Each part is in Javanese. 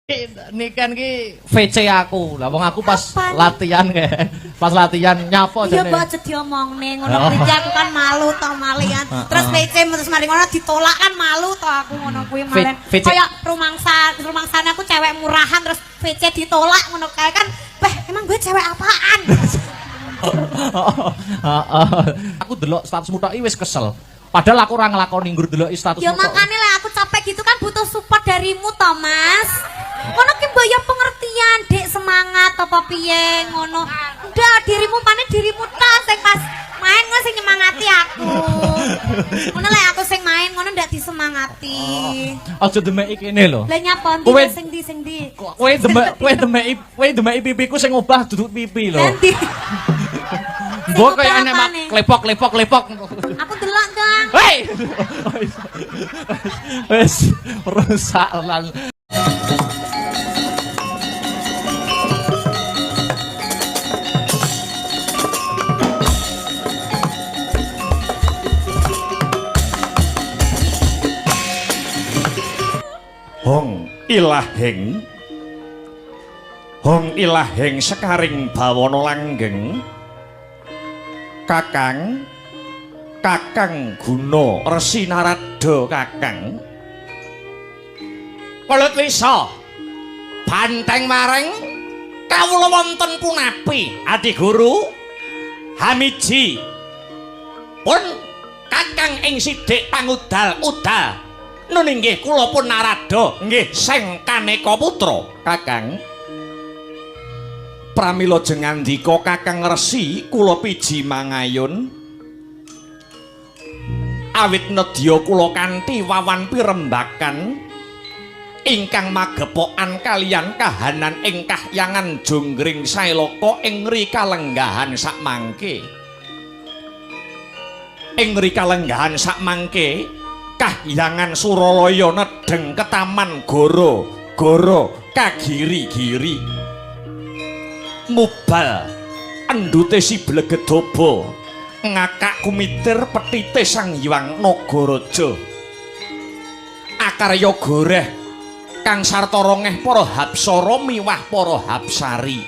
Niken ki VC aku. Lah wong aku pas Apaan? latihan kae. Pas latihan nyapa Iya jane. mbok aja diomongne ngono kuwi aku kan malu to malian. Terus VC terus mari ngono ditolak kan malu to aku ngono kuwi malen. VC. Kayak rumangsa rumangsane aku cewek murahan terus VC ditolak ngono kae kan. Beh, emang gue cewek apaan? Heeh. Aku delok statusmu tok iki wis kesel. Padahal aku ora nglakoni nggur deloki statusmu. Ya tok. makane lah aku capek gitu kan butuh support darimu to, Mas. Ngono ki mbok ya pengertian, Dik, semangat apa piye ngono. Ndak dirimu pane dirimu ta sing pas main ngono sing nyemangati aku. Ngono lek aku sing main ngono ndak disemangati. Aja demeki kene lho. Lah nyapa ndi Kowe- sing ndi sing ndi? Kowe demek kowe demeki kowe demeki pipiku sing obah duduk pipi lho. Lah ndi? Mbok Sing kaya obah enek apane? klepok klepok klepok. Aku delok dong. Hei. Wis rusak lan. Hong ilaheng Hong ilaheng sekaring bawana langgeng Kakang Kakang Guna Resi Narada Kakang Welut wisa Banteng wareng kawula wonten punapi Adi Guru Hamiji pun Kakang ing sidik pangudal udal nun inggih kula pun narada nggih Seng Kaneka Putra Kakang. Pramila jengandika Kakang Resi kula piji mangayun awit nedya kula kanthi wawan pirembakan ingkang magepokan kaliyan kahanan ing kahyangan Jonggring Sailaka ing rikalenggahan sakmangke. Ing rikalenggahan sakmangke kahyangan Suralaya nedheng ketaman goro goro kagiri-giri mubal endute si Blegedaba ngakak kumitir petite Sang Hyang Nagaraja akarya goreh kang sarta rongeh para hapsara miwah para hapsari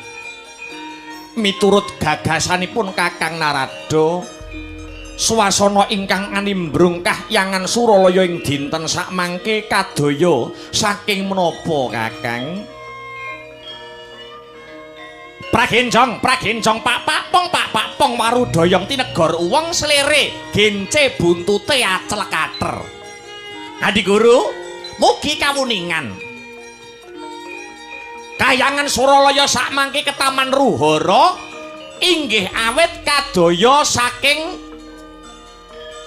miturut gagasanipun Kakang Narada. Swasana ingkang animbrung kahyangan Suralaya ing dinten sakmangke kadaya saking menapa Kakang? Pragenjong, pragenjong pak pak pong pak pak pong warudoyong tinegor uwong slere gence buntute aclek ater. Adi Guru, mugi kawuningan. Kahyangan Suralaya sakmangke ketaman Ruhara inggih awit kadaya saking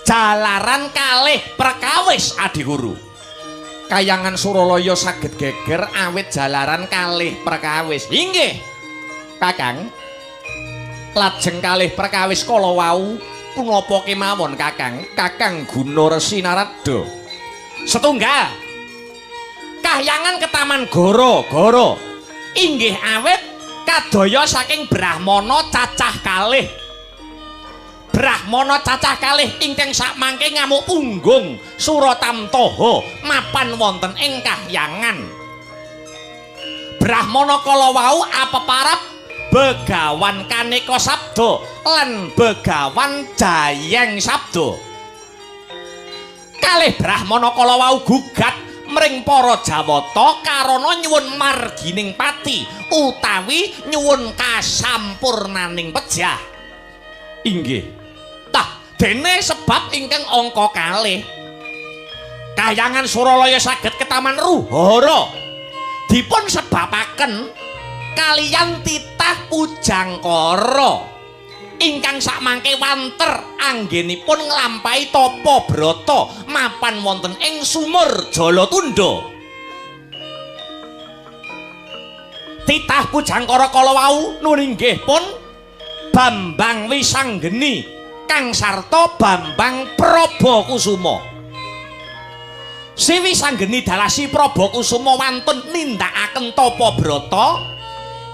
jalaran kalih perkawis Adi Guru. Kayangan Suralaya saged geger awit jalaran kalih perkawis. Inggih Kakang. Lajeng kalih perkawis kala wau punapa kemawon Kakang? Kakang Guna Resi Narada. Setunggal kahyangan ketaman goro goro inggih awit kadaya saking brahmana cacah kalih. Brahmana cacah kalih ingkang sakmangke ngamuk punggung Suratamtaha mapan wonten ing kahyangan. Brahmana kala wau apeparap Begawan Kaneka Sabda lan Begawan Jayeng Sabda. Kalih brahmana kala wau gugat mring para Jawata karana nyuwun margining pati utawi nyuwun kasampurnaning pejah. Inggih. Tah, dene sebab ingkang angka kalih kahyangan Suralaya saged ketaman Ruhara dipun sebabaken kaliyan titah Pujangkara ingkang sakmangke wanter anggenipun nglampahi tapa brata mapan wonten ing sumur Jalatunda. Titah Pujangkara kala wau nun inggih pun Bambang Wisanggeni kang sarta Bambang Prabakusuma. Si Wisanggeni dalasi Prabakusuma wantun nindakaken tapa brata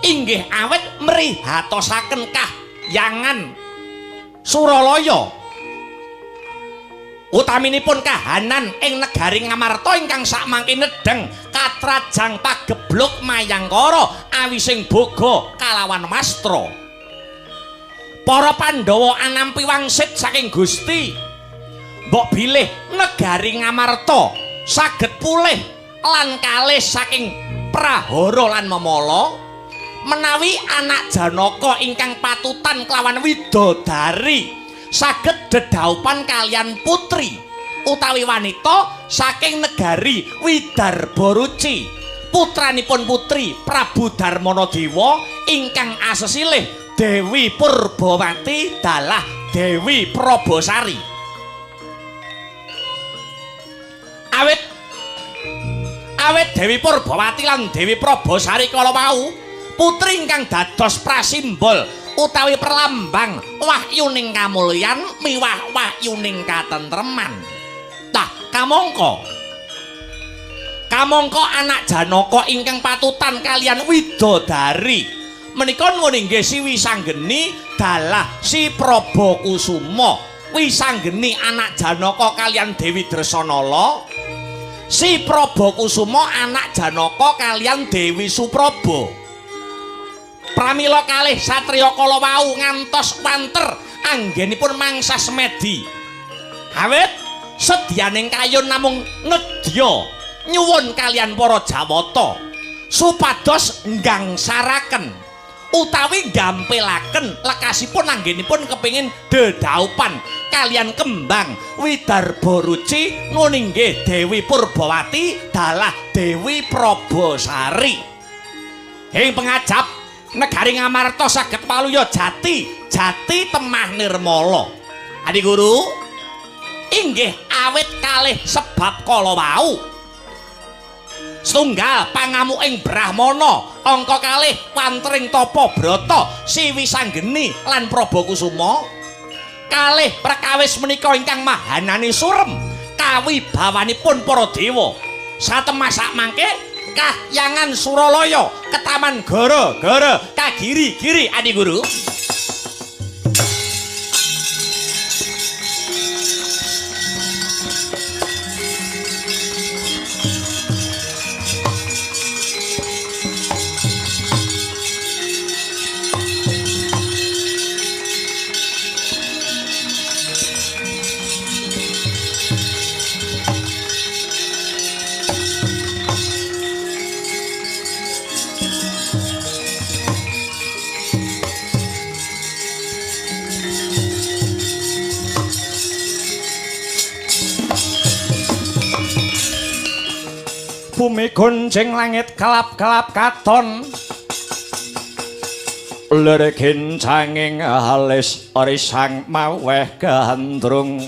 inggih awit mrihatosaken kahyangan Suralaya. Utaminipun kahanan ing negari Ngamarta ingkang sakmangke nedheng katrajang pagebluk mayangkara awising boga kalawan mastra. Para Pandhawa anampi wangsit saking Gusti. Mbok bilih negari Ngamarta saged pulih lan kalih saking prahara lan memala menawi anak Janaka ingkang patutan kelawan widodari saged dedhaupan kalian putri utawi wanita saking negari Widarbaruci, putranipun putri Prabu Darmanadewa ingkang asesilih Dewi Purbawati dalah Dewi Probosari. Awit Dewi Purbawati lan Dewi Probosari kala wau putri ingkang dados prasimbol utawi perlambang wahyuning kamulyan miwah wahyuning katentreman. Tah kamangka anak Janaka ingkang patutan kalian widodari menika nuwun inggih Si Wisanggeni dalah Si Prabakusuma. Wisanggeni anak Janaka kalian Dewi Dresanala, Si Prabakusuma anak Janaka kalian Dewi Supraba. Pramila kalih satriya kala wau ngantos wanter anggenipun mangsa semedi. Awit sedyaning kayun namung nedya nyuwun kalian para Jawata supados nggangsaraken utawi gampilaken lekasipun anggenipun kepingin dedhaupan kalian kembang Widarbaruci nun inggih Dewi Purbawati dalah Dewi Probosari. Ing pengajap negari Ngamarta saged waluya jati jati temah nirmala. Adi guru, inggih awit kalih sebab kala wau. Setunggal pangamuking Brahmana, angka kalih wantering tapa brata Si Wisanggeni lan Prabakusuma. Kalih perkawis menika ingkang mahanani surem kawibawanipun para dewa. Satemah sakmangke kahyangan Suralaya ketaman gara-gara kagiri-giri. Adi guru, bumi goncing langit kelap-kelap katon, lir gincanging halis risang maweh gandrung,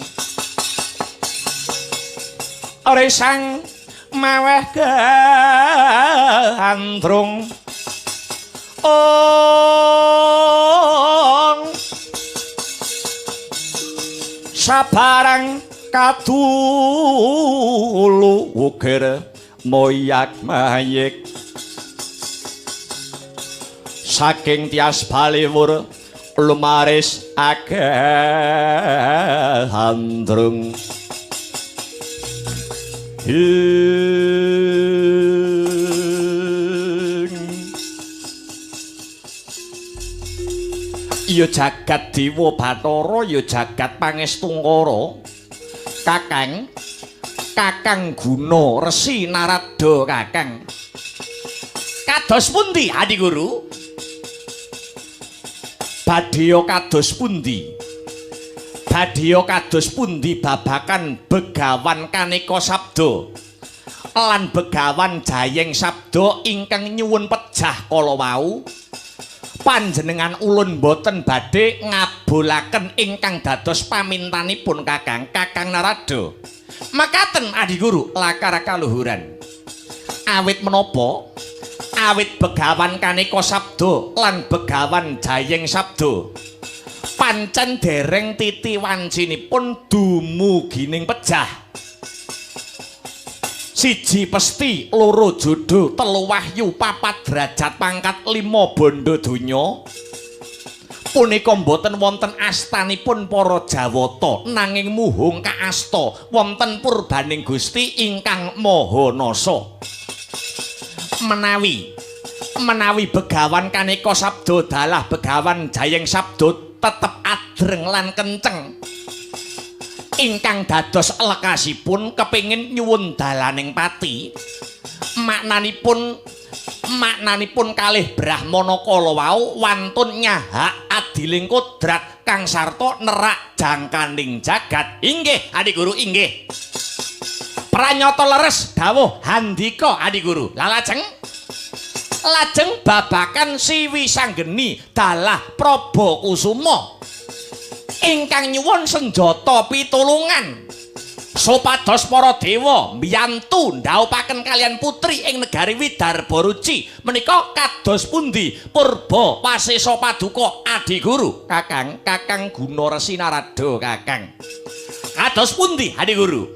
risang maweh gandrung. Ong sabarang kadulu ukir moyak mayik saking tias baliwur lumaris akeh handrung. Ya jagat dewa Bathara, ya jagat pangestungkara, Kakang Kakang Guna Resi Narada Kakang. Kados pundi Adi Guru? Badheya kados pundi? Badheya kados pundi babakan Begawan Kaneka Sabda lan Begawan Jayeng Sabda ingkang nyuwun pejah kala wau? Panjenengan ulun boten badhe ngabulaken ingkang dados pamintanipun Kakang Kakang Narada. Makaten Adi Guru lakar kaluhuran. Awit menapa? Awit Begawan Kaneka Sabda lan Begawan Jayeng Sabda pancen dereng titi wancinipun dumugining pejah. Siji pesti, loro jodoh, telu wahyu, papat derajat pangkat, lima bondo donya. Punika mboten wonten astanipun para Jawata nanging muhung kaasta wonten purbaning Gusti ingkang Maha Nasa. Menawi Begawan Kaneka Sabda dalah Begawan Jayeng Sabda tetep adreng lan kenceng. Ingkang dados lekasipun kepingin nyuwun dalaning pati. Maknanipun kalih brahmana kala wau wantun nyahak adiling kodrat kang sarta nerak jangkaning jagat. Inggih Adi Guru, inggih. Pranyata leres dawuh handika Adi Guru. Lajeng babakan Siwi Sanggeni dalah Prabu Kusuma ingkang nyuwun senjata pitulungan supados para dewa mbiyantu ndhaupaken kalian putri ing negari Widarba Ruci menika kados pundi purba wasesa paduka Adi Guru? Kakang, Kakang Guna Resi Narada, Kakang. Kados pundi Adi Guru?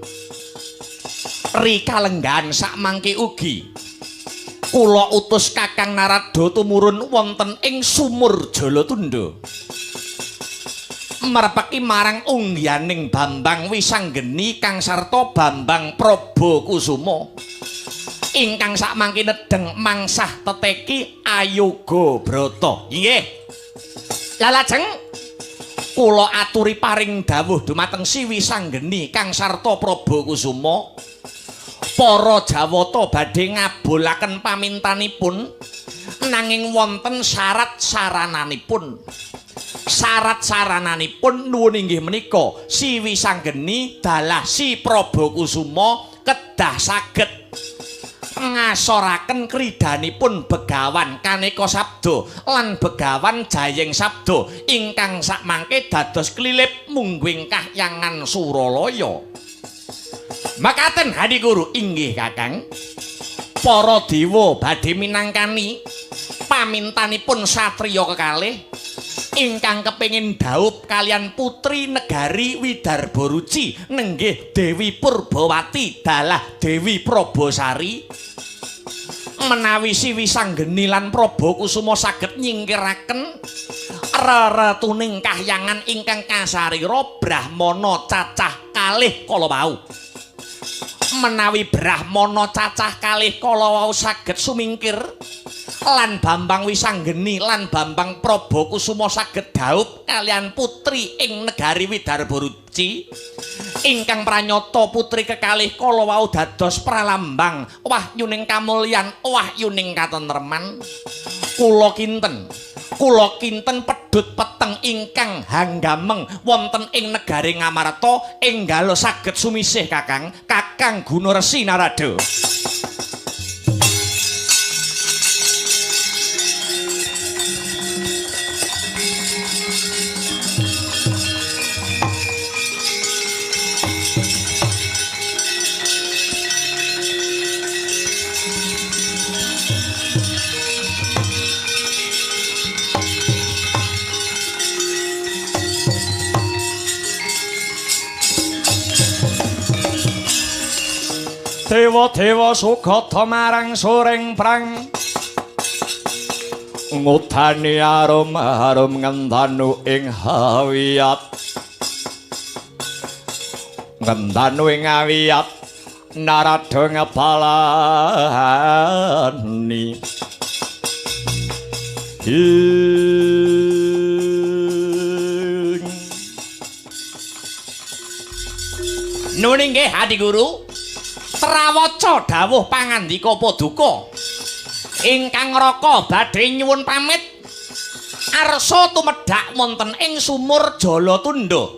Rikalenggahan sakmangke ugi kula utus Kakang Narada tumurun wonten ing sumur Jalatunda merpeki marang unggianing Bambang Wisanggeni kang sarta Bambang Prabu Kusuma ingkang sakmangke nedheng mangsah teteki ayoga brata. Inggih. Lajeng kula aturi paring dawuh dumateng Siwi Sanggeni kang sarta Prabu Kusuma, para Jawata badhe ngabulaken pamintanipun nanging wonten syarat sarananipun. Syarat sarananipun nuwun inggih menika Siwi Sanggeni dalah Si Prabu Kusuma kedah saged ngasoraken kridanipun Begawan Kaneka Sabda lan Begawan Jayeng Sabda ingkang sakmangke dados klilip mungguing kahyangan Suralaya. Makaten Hadi Guru. Inggih Kakang. Para dewa badhe minangkani pamintanipun satriya kekalih ingkang kepengin dhaup kalian putri negari Widarba Ruci nenggih Dewi Purbawati dalah Dewi Probosari. Menawi Siwi Sanggeni lan Prabu Kusuma saged nyingkiraken reretuning kahyangan ingkang kasarira brahmana cacah kalih kala wau. Menawi brahmana cacah kalih kala wau saged sumingkir lan Bambang Wisanggeni lan Bambang Prabu Kusuma saged dhaup kalian putri ing negari Widarba Ruci ingkang pranyata putri kekalih kala wau dados pralambang wahyuning kamulyan wahyuning katentreman. Kula kinten pedhut peteng ingkang hanggameng wonten ing negari Ngamarta enggalo saged sumisih Kakang, Kakang Guna Resi Narada. Dewa-dewa sugata marang soring prang ngudani arum-arum ngentanu ing hawiyat ngentanu ing awiyat Narada ngepalani ing. Nuwun inggih Adi Guru. Trawaca dawuh pangandika paduka ingkang raka badhe nyuwun pamit arsa tumedhak wonten ing sumur Jalatunda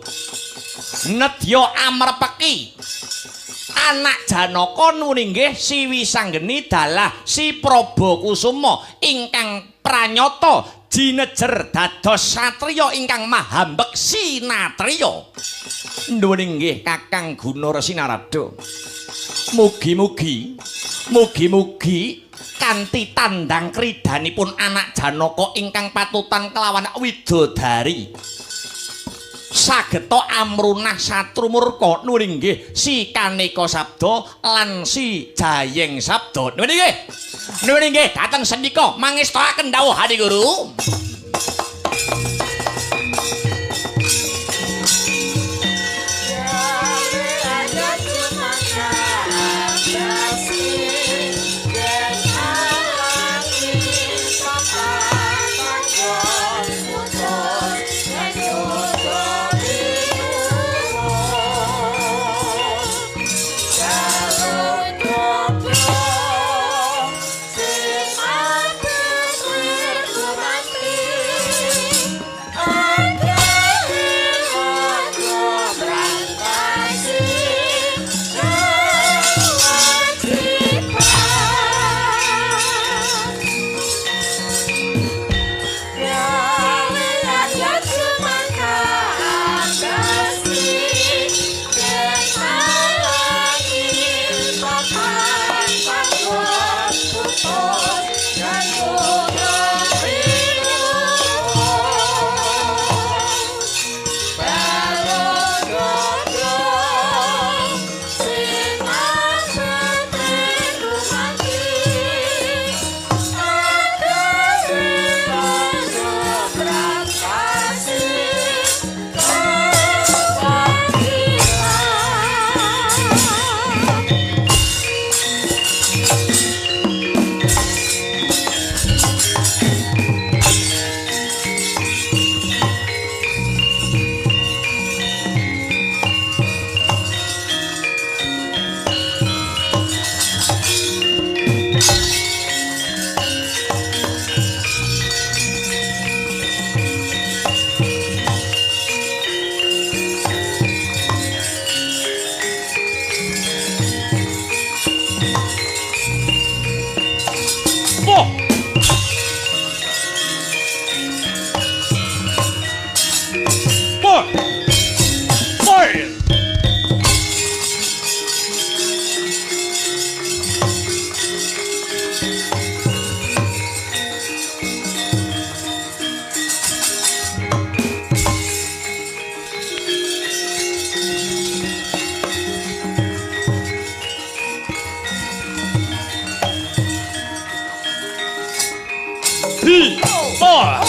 nedya amrepeki anak Janaka nuwun inggih Siwi Sanggeni dalah Si Prabu Kusuma ingkang pranyata jinejer dados satriya ingkang mahambek sinatriya. Nuwun inggih Kakang Guna Resi Narada. Mugi-mugi mugi-mugi kanthi tandang kridanipun anak Janaka ingkang patutan kelawan widodari sageta amrunah satru murka. Nuwun inggih Si Kaneka Sabda lan Si Jayeng Sabda. Nuwun inggih. Nuwun inggih dhateng sendika mangestakaken dawuh Adi Guru. Hi. Oh.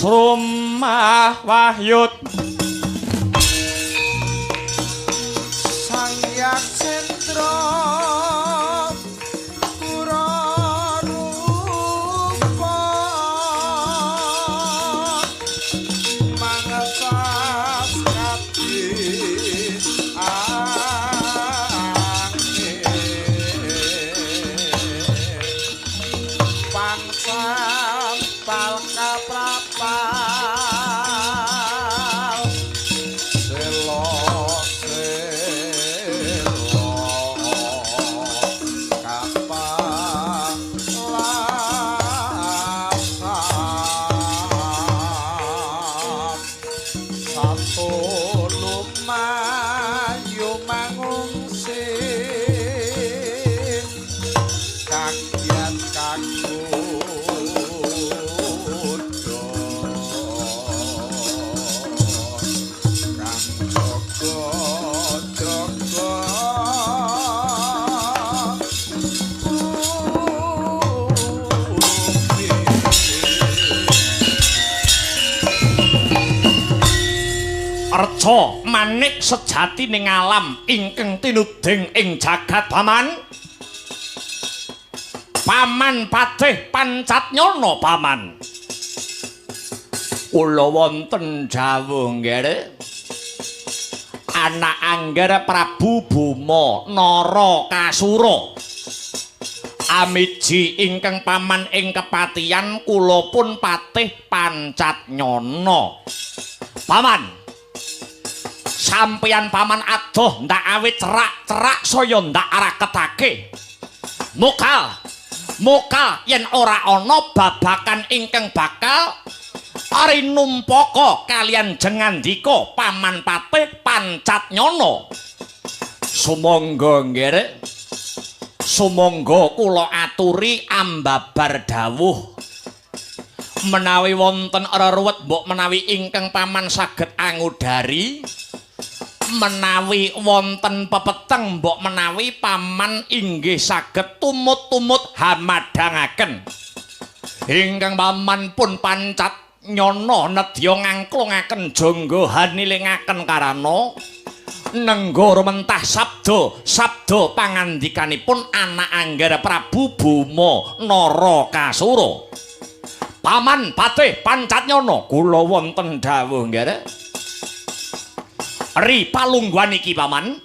Srumah Wahyut Sang Hyang Sendra Pura Rupa Mangesas kati angin Pangsampal kaprapal selo selo kapalasan satu lumayu mangungsi kagiat kagodha kang jaga jaga bumi. Reca manik sejati ning alam ingkang tinuding ing jagat paman. Paman Patih Pancatnyana paman. Kula wonten jawuh nggih. Anak angger Prabu Boma Narakasura. Amiji ingkang paman ing kepatihan kula pun Patih Pancatnyana. Paman, sampeyan paman adoh ndak awit cerak-cerak saya ndak raketake. Mokal, mokal yen ora ana babakan ingkang bakal rinumpaka kaliyan jengandika paman Patih Pancatnyana. Sumangga nggih. Sumangga kula aturi ambabar dawuh. Menawi wonten reruwet mbok menawi ingkang paman saged angudari, menawi wonten pepeteng mbok menawi paman inggih saged tumut-tumut hamadhangaken. Ingkang paman pun Pancatnyana nedya ngangklungaken jangga hanilingaken karana nengga rumentah sabda sabda pangandikanipun anak angger Prabu Boma Narakasura. Paman Patih Pancatnyana kula wonten dawuh nggih. Ri palungguhan iki paman,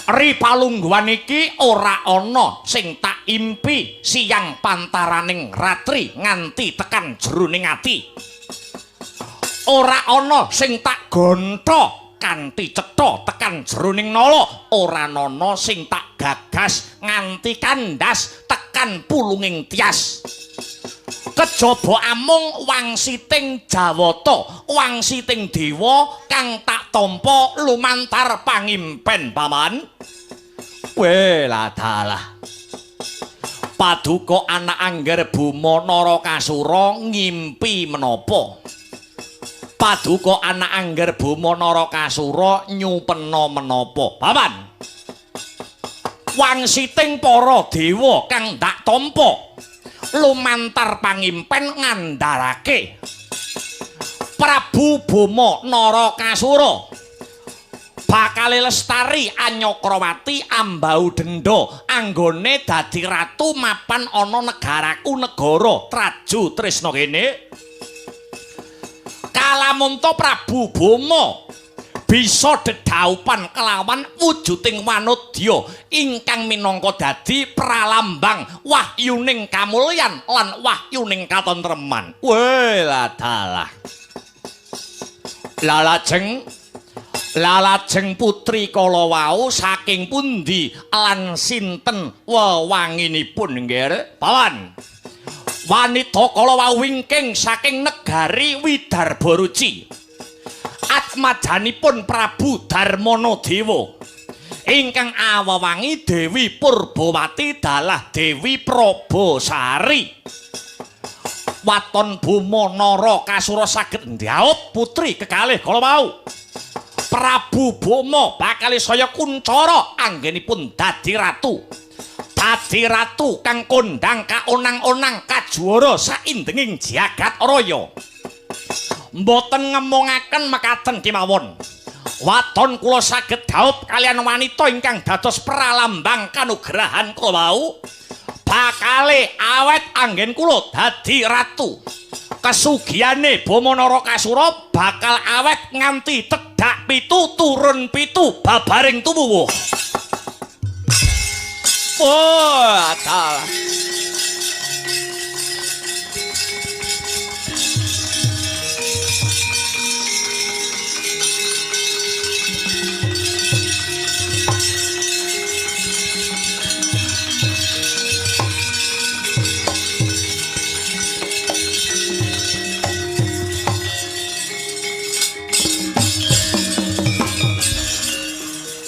Ri palungguhan iki ora ana sing tak impi siang pantaraning ratri nganti tekan jroning ati. Ora ana sing tak gontho kanthi cetha tekan jroning nala, ora ana sing tak gagas nganti kandhas tekan pulunging tias. Kejaba amung wangsiting Jawata, wangsiting dewa kang tak tampa lumantar pangimpen paman. Weh dalah. Paduka anak angger Boma Narakasura ngimpi menapa? Paduka anak angger Boma Narakasura nyupena menapa? Paman. Wangsiting para dewa kang tak tampa lumantar pangimpen ngandharake Prabu Boma Narakasura bakale lestari Anyakrawati ambau denda anggone dadi ratu mapan ana negaraku negara Traju Tresna kene. Kalamunta Prabu Boma bisa dedhaupan kelawan wujuding wanodya ingkang minangka dadi pralambang wahyuning kamulyan lan wahyuning katentreman. Weh dalah. Lalajeng putri kala wau saking pundi lan sinten wewanginipun nggih? Pawan. Wanita kala wau wingking saking negari Widarbaruci. Atmajanipun Prabu Darmana Dewa ingkang awewangi Dewi Purbawati dalah Dewi Probosari. Waton Boma Narakasura saged ndhaup putri kekalih kala wau. Prabu Boma bakal saya kuncara anggenipun dadi ratu. Dadi ratu kang kondhang kaonang-onang kajuara saindenging jagat raya. Mboten ngemongaken mekaten kemawon. Waton kula saged dhaup kaliyan wanita ingkang dados pralambang kanugrahan kula wau. Bakale awet anggen kula dadi ratu. Kesugihane Boma Narakasura bakal awet nganti tedhak pitu turun pitu babaring tumuwuh. Oh, dalah.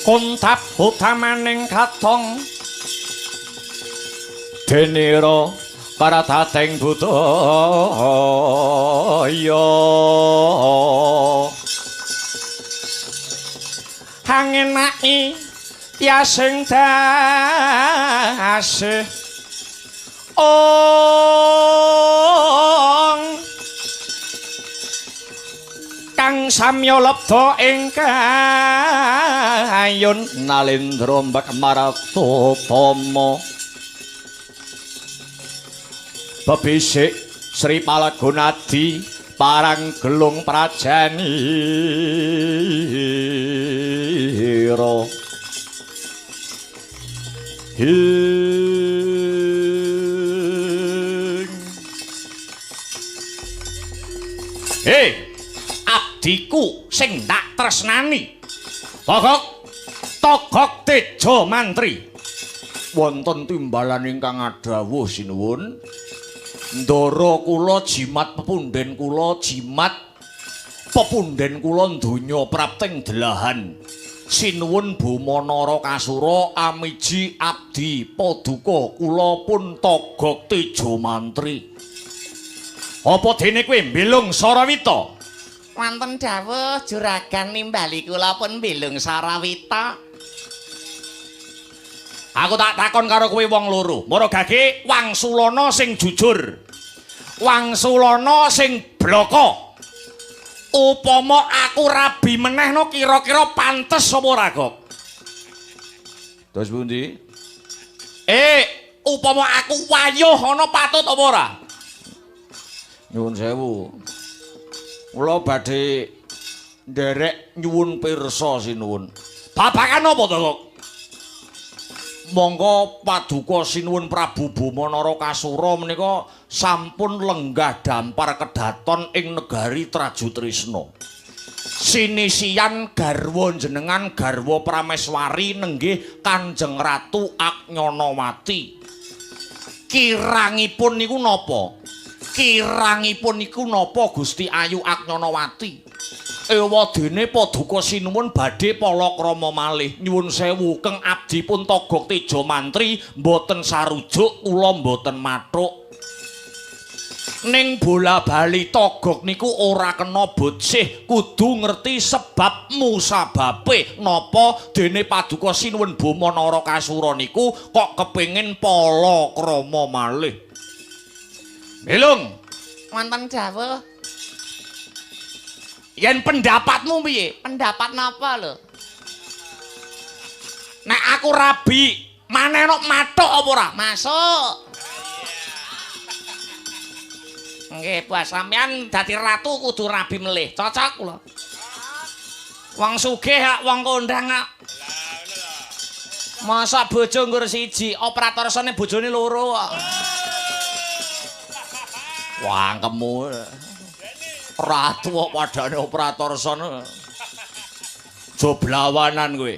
Kontap utamaning katong denira paratating budaya hangenaki yasing dasih ong kang samya lebda ing kayun nalendra mbak maratutama bebisik Sri Palagunadi parang gelung prajanira. Hei, abdiku sing tak tresnani. Togok, Togok Tejo Mantri. Wonten timbalan ingkang adhawuh sinuwun. Ndara kula jimat pepundhen kula jimat pepundhen kula donya prapting delahan. Sinuwun Boma Narakasura amiji abdi paduka kula pun Togok Tejo Mantri. Apa dene kowe mbilung Sarawita? Wonten dawuh juragan nimbali kula pun mbilung Sarawita. Aku tak takon karo kowe wong loro. Mara gage wangsulana sing jujur. Wangsulana sing blaka. Upama aku rabi meneh no kira-kira pantes apa ora, Gok? Terus pundi? Upama aku wayuh ana patut apa ora? Nyuwun sewu. Kula badhe nderek nyuwun pirsa sinuwun. Babagan apa to, Gok? Monggo paduka sinuwun Prabu Boma Narakasura menika sampun lenggah dampar kedaton ing negari Trajutrisna. Sinisian garwa jenengan garwa Prameswari nenggih Kanjeng Ratu Agnyanawati. Kirangipun niku napa? Kirangipun niku napa Gusti Ayu Agnyanawati? Ewadene paduka sinuwun badhe palakrama malih. Nyuwun sewu keng abdi pun Togok Tejo Mantri mboten sarujuk kula mboten mathuk. Ning bola-bali Togok niku ora kena botsih, kudu ngerti sebab musababe napa dene paduka sinuwun Boma Narakasura niku kok kepengin palakrama malih. Bilung, wonten dawuh. Yen pendapatmu piye? Pendapat napa lho? Nek aku rabi, maneh nok mathuk apa ora? Masuk. Nggih, Bos, sampean dadi ratu kudu rabi melih. Cocok kula. Wong sugih hak wong kondang kok. Masa bojo nggur siji, operator sone bojone loro kok. Wangkemmu. Ratu kok padane operator sono. Joblawanan kowe.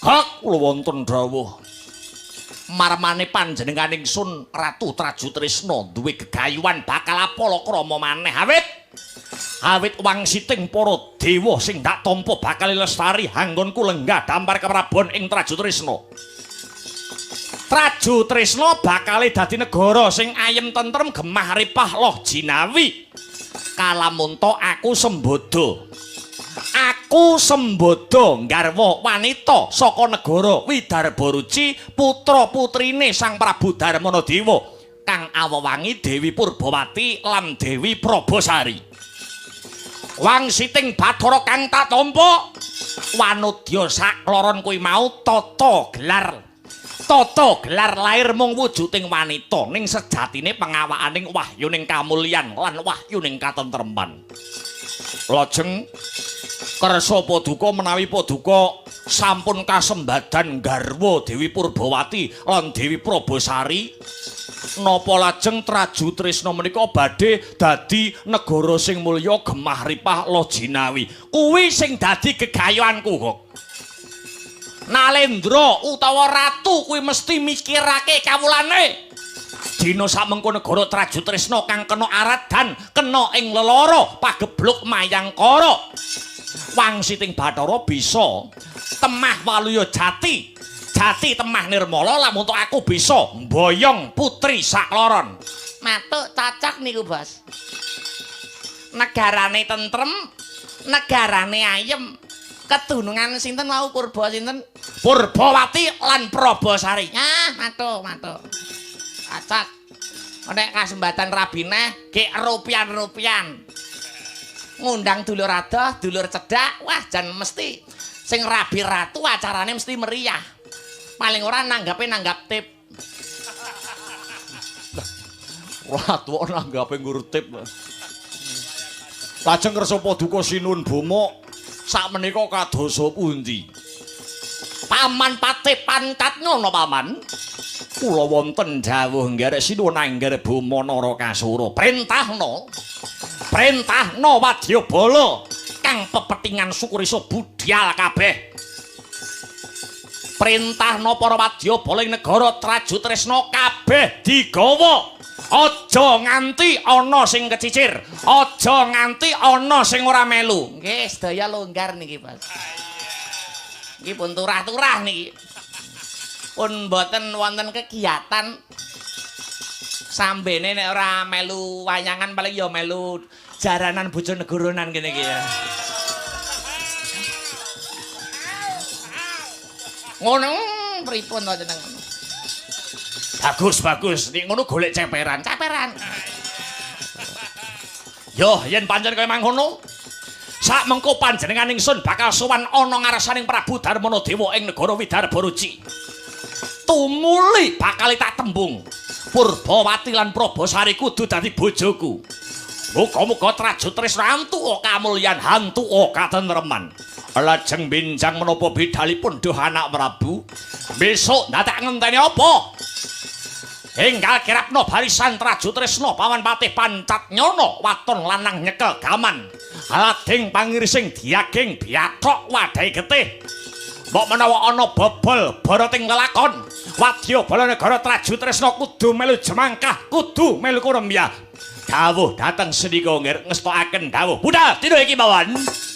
Hak kula wonten dawuh. Marmane panjenengan ingsun Ratu Trajutrisna duwe gegayuhan bakal palakrama maneh awit. Awit wangsiting para dewa sing dak tampa bakal lestari anggonku lenggah dampar keprabon ing Trajutrisna. Trajutrisna bakal dadi negara sing ayem tentrem gemah ripah loh jinawi. Kalamunta aku sembodo. Aku sembodo nggarwa wanita saka negara Widarba Ruci putra putrine Sang Prabu Darmanadewa kang awewangi Dewi Purbawati lan Dewi Probosari. Wangsiting Bathara kang tak tampa wanudya sakloron kuwi mau tata gelar. Tata gelar lair mung wujuding wanita ning sejatine pengawakaning wahyuning kamulyan lan wahyuning katentreman. Lajeng kersa paduka menawi paduka sampun kasembadan garwa Dewi Purbawati lan Dewi Probosari, napa lajeng Trajutrisna menika badhe dadi negara sing mulya gemah ripah loh jinawi. Kuwi sing dadi gegayuhanku kok. Nalendra utawa ratu kuwi mesti mikirake kawulane. Dina samengko negara Trajutrisna kang kena aradan, kena ing lelara, pagebluk mayangkara. Wangsiting Bathara bisa temah waluya jati. Jati temah nirmala lamun aku bisa mboyong putri sakloron. Matuk cocok niku, Bos. Negarane tentrem, negarane ayem. Kedunungan sinten wau Purba sinten? Purbawati lan Probosari. Ah, matuk, matuk. Cocok. Nek kasembatan rabineh gek rupian-rupian. Ngundang dulur adoh, dulur cedhak, wah jan mesti sing rabi ratu acarane mesti meriah. Paling ora nanggape nanggap tip. Ratu kok nanggape nggur tip. Lajeng kersa paduka sinuwun Boma sakmenika kadosa pundi? Paman Patih pancat ngono paman. Kula wonten dawuh nggerek sinuwun angger Boma Narakasura. Prentahna. Prentahna wadyabala kang pepetingan syukur iso budhal kabeh. Prentahna para wadyabala ing negara Trajutrisna kabeh digawa. Aja nganti ana sing kecicir, aja nganti ana sing ora melu. Nggih, sedaya longgar niki, Bos. Niki pun turah-turah niki. Pun mboten wonten kegiatan. Sambene nek ora melu wayangan paling ya melu jaranan Bojonegoronan kene iki ya. Ngono pripun to jeneng? Bagus, bagus. Nek ngono golek ceperan, ceperan. Yo, yen pancen kaya mangkono, sak mengko panjenengan ingsun bakal sowan ana ngarsaning Prabu Darmanadewa ing negara Widarba Ruci. Tumuli bakal tak tembung. Purbawati lan Probosari kudu dadi bojoku. Muga-muga Trajutrisna antuk kamulyan, hantuk katentreman. Lajeng benjang menapa bidalipun duh anak Prabu? Besok dadak ngenteni apa? Enggal kirapna barisan Traju Tresna Paman Patih pancat nyono waton lanang nyekel gaman. Lading pangirising diaging biathok wadahi getih. Mbok menawa ana bobol barating lelakon, wadya Balanegara Traju Tresna kudu melu jemangkah, kudu melu kurembyah. Dawuh dhateng sendika nggih ngestokaken dawuh. Budal dina iki mawon. Oh.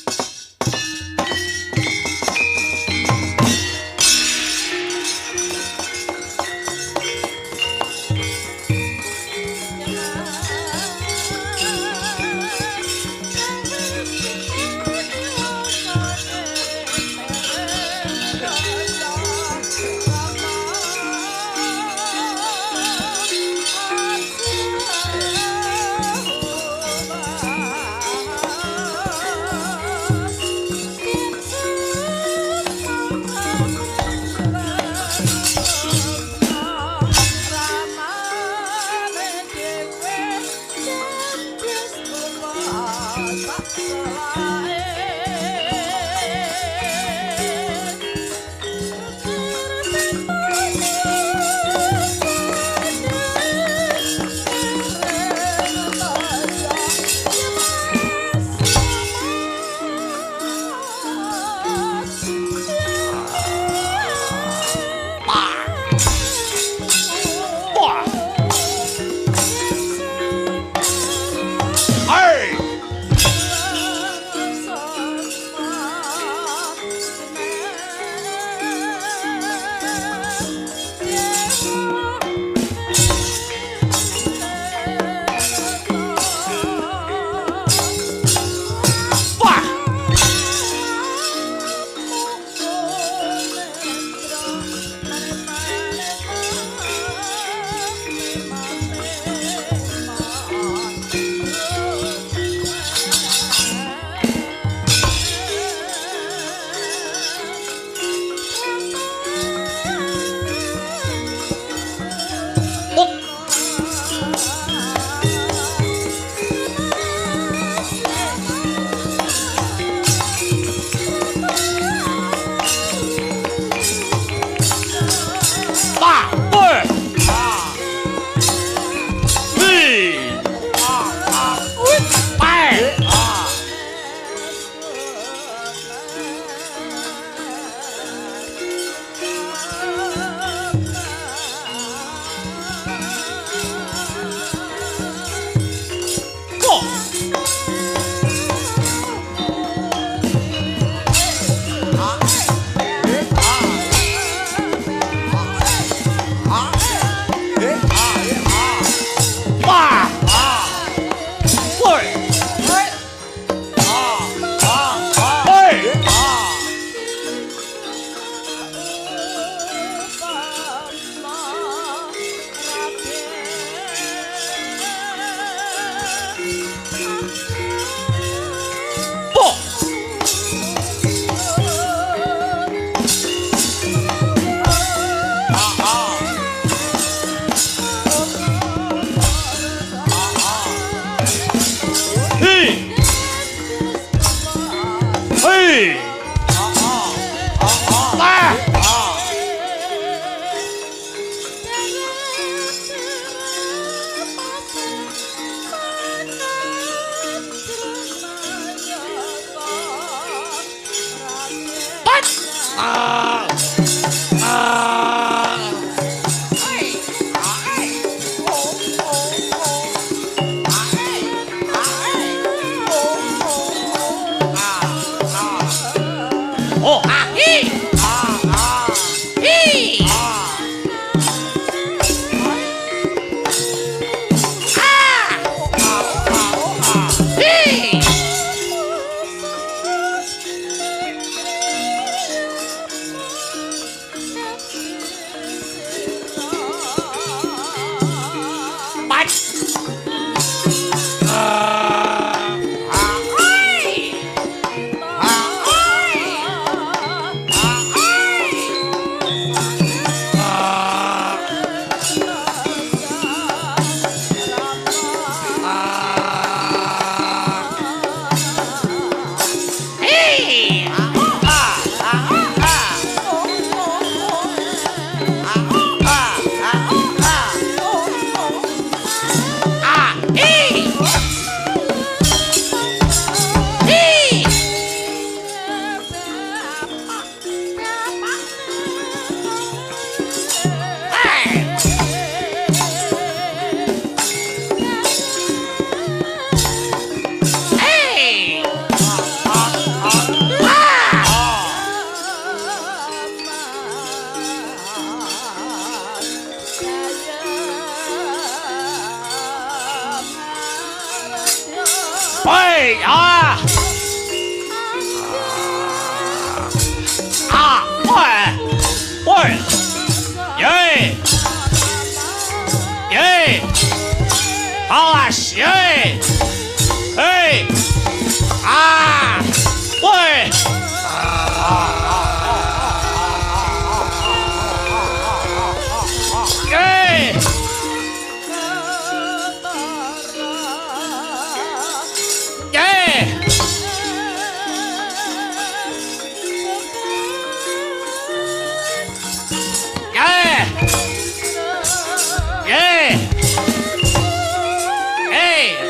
Ah. Ah, woi. Woi. Ye. Ye. Awas, ye. Hei. Ah. Woi. Ye. Ye. Ye. Ye. Hey.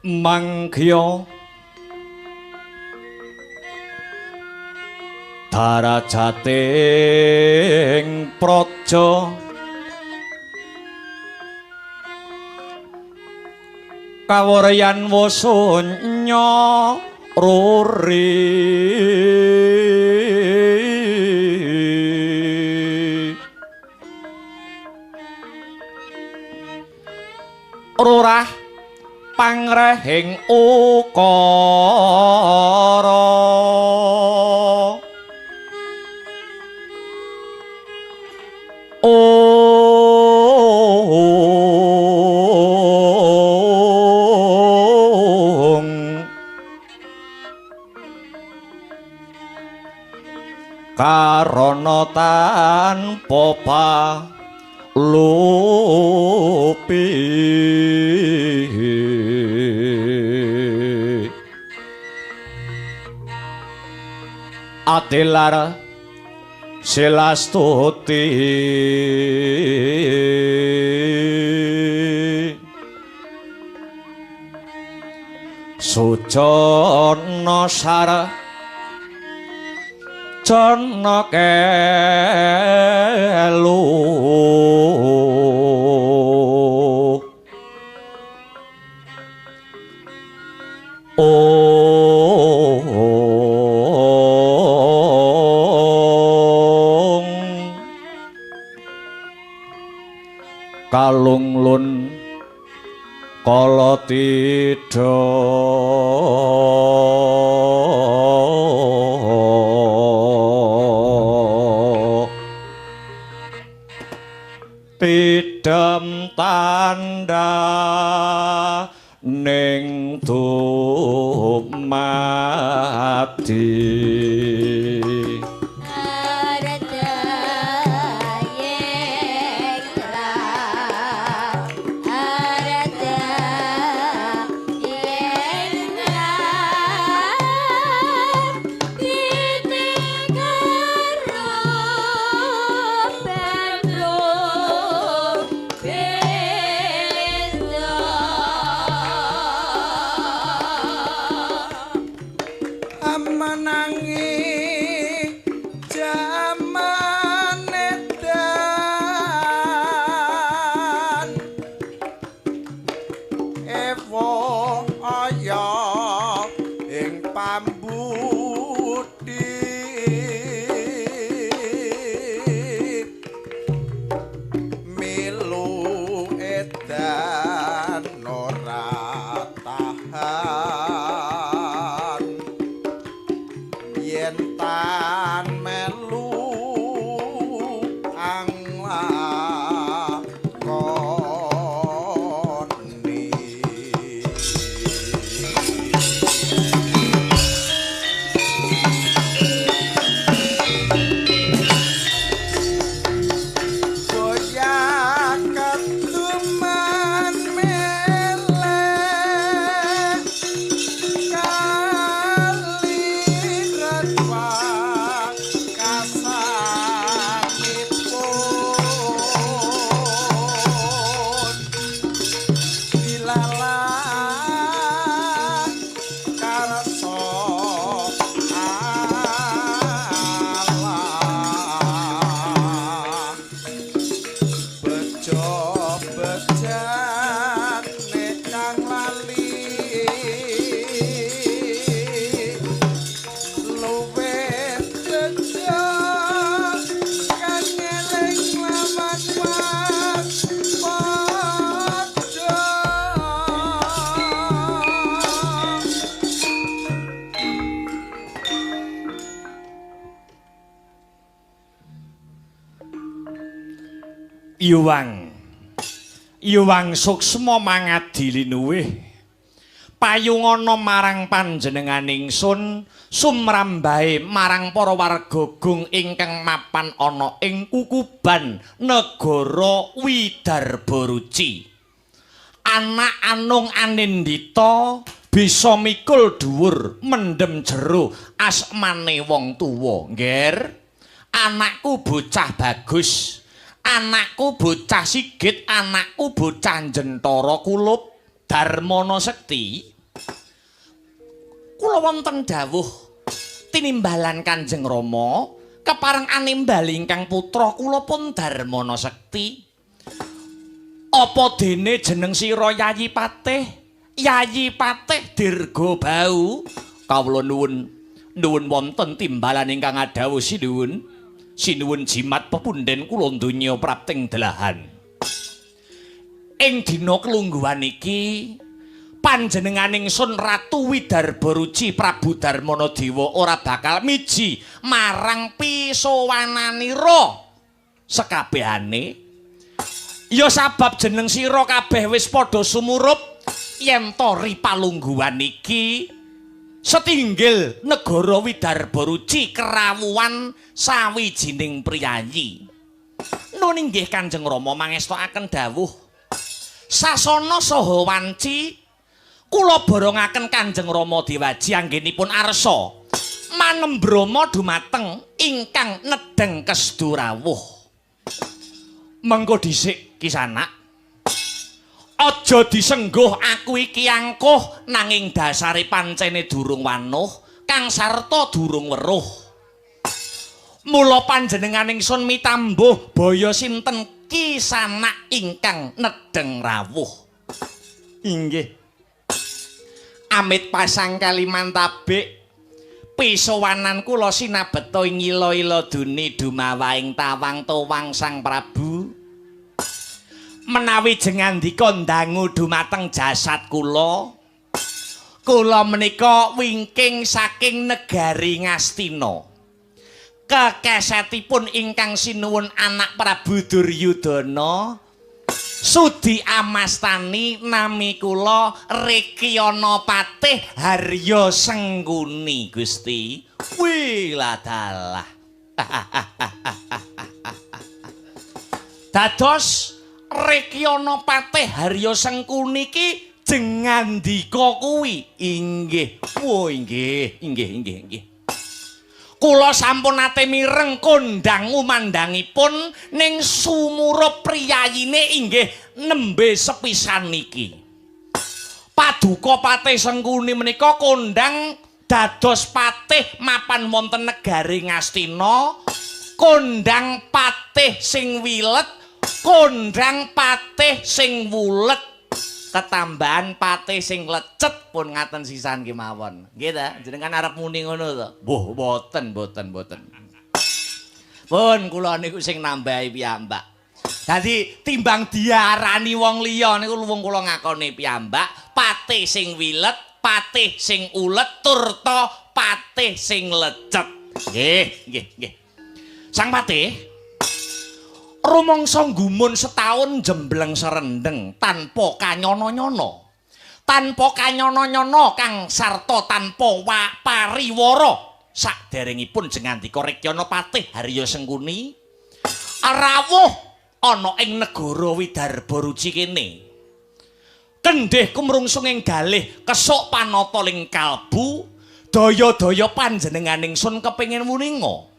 Mangkya darajating praja kawuryan wasunya ruri rurah pangrehing ukara ong karana tanpa palupi atilar silastuti sujana sara jana kelu ong kalunglun kala tidha tidem tanda ning dumadi. Yuwang Yuwang suksma mangadi linuwih payungana marang panjenengan ingsun sumrambahe marang para warga gung ingkang mapan ana ing kukuban negara Widarba Ruci. Anak anung anindita bisa mikul dhuwur mendem jero asmane wong tuwa. Ngger, anakku bocah bagus, anakku bocah sigit, anakku bocah jentara kulup. Darmana Sekti. Kula wonten dawuh tinimbalan Kanjeng Rama kepareng animbali ingkang putra kula pun Darmana Sekti. Apa dene jeneng sira Yayi Patih? Yayi Patih Dirgabau. Kawula nuwun nuwun wonten timbalan ingkang adhawuh sinuwun. Sinuwun jimat pepunden kula donya prapting delahan. Ing dina kelungguhan iki panjenenganing sun Ratu Widarba Ruci Prabu Darmana Dewa ora bakal miji marang pisowananira sekabehane. Ya sabab jeneng sira kabeh wis padha sumurup yen to ri palungguhan iki setinggil negara Widarba Ruci kerawuhan sawijining priyayi. Nun inggih Kanjeng Rama mangestokaken dawuh sasana saha wanci kula borongaken Kanjeng Rama Dewaji anggenipun arsa manembrama dumateng ingkang nedheng kesdu rawuh. Mengko dhisik kisanak, aja disengguh aku iki angkuh nanging dasare pancene durung wanuh kang sarta durung weruh. Mula panjenengan ingsun mitambuh baya sinten kisanak ingkang nedheng rawuh. Inggih. Amit pasang kalimantabik pisowanan kula sinabeta ing ila-ila duni dumawaing tawang towang Sang Prabu. Menawi jengandika ndangu dumateng jasad kula, kula menika wingking saking negari Ngastina. Kekesetipun ingkang sinuwun anak Prabu Duryudana sudi amastani nami kula Rekyana Patih Harya Sengkuni. Gusti, wiladalah. Dados Rekyana Patih Harya Sengkuni ki jengandika kuwi. Inggih. Oh inggih, inggih, inggih, inggih. Kula sampun nate mireng kondhang umandangipun ning sumurup priyayine inggih nembe sepisan niki. Paduka Patih Sengkuni menika kondhang dados patih mapan wonten negari Ngastina, kondhang patih sing wilet, kondhang patih sing wulet, ketambahan patih sing lecet pun ngaten sisan kemawon. Nggih ta? Jenengan arep muni ngono to? Mbuh, mboten, mboten, mboten. Pun kula niku sing nambahi piyambak. Dadi timbang diarani wong liya niku luwung kula ngakoni piyambak, patih sing wilet, patih sing ulet, turta patih sing lecet. Nggih, nggih, nggih. Sang Patih rumangsa gumun setahun jembleng serendeng tanpa kanyono-nyono. Tanpa kanyono-nyono kang sarta tanpa pariwara. Saderengipun jengandika Rekyana Patih Harya Sengkuni rawuh ana ing negara Widarba Ruci kene. Kendhih kumrungsung ing galih kesuk panata ling kalbu, daya-daya panjenenganing sun kepengin wuninga.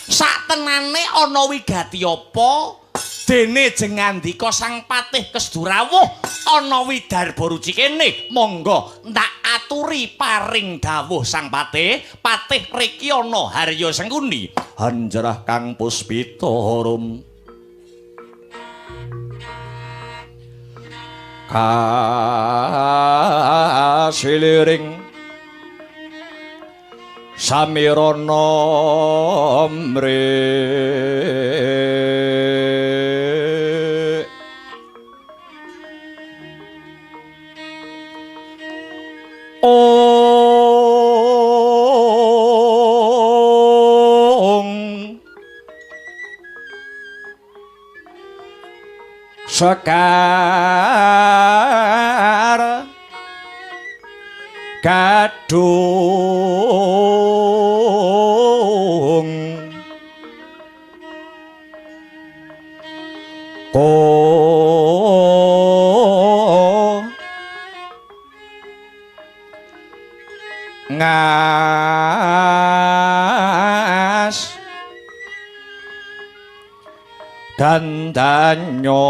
Saktenane ana wigati apa dene jengandika Sang Patih kesdu rawuh ana Widarba Ruci kene? Monggo ndak aturi paring dawuh Sang Patih, Patih Rekyana Harya Sengkuni. Hanjerah kang puspita harum kasiliring samirana mri ong sekar gadung ko ngas dandanyo.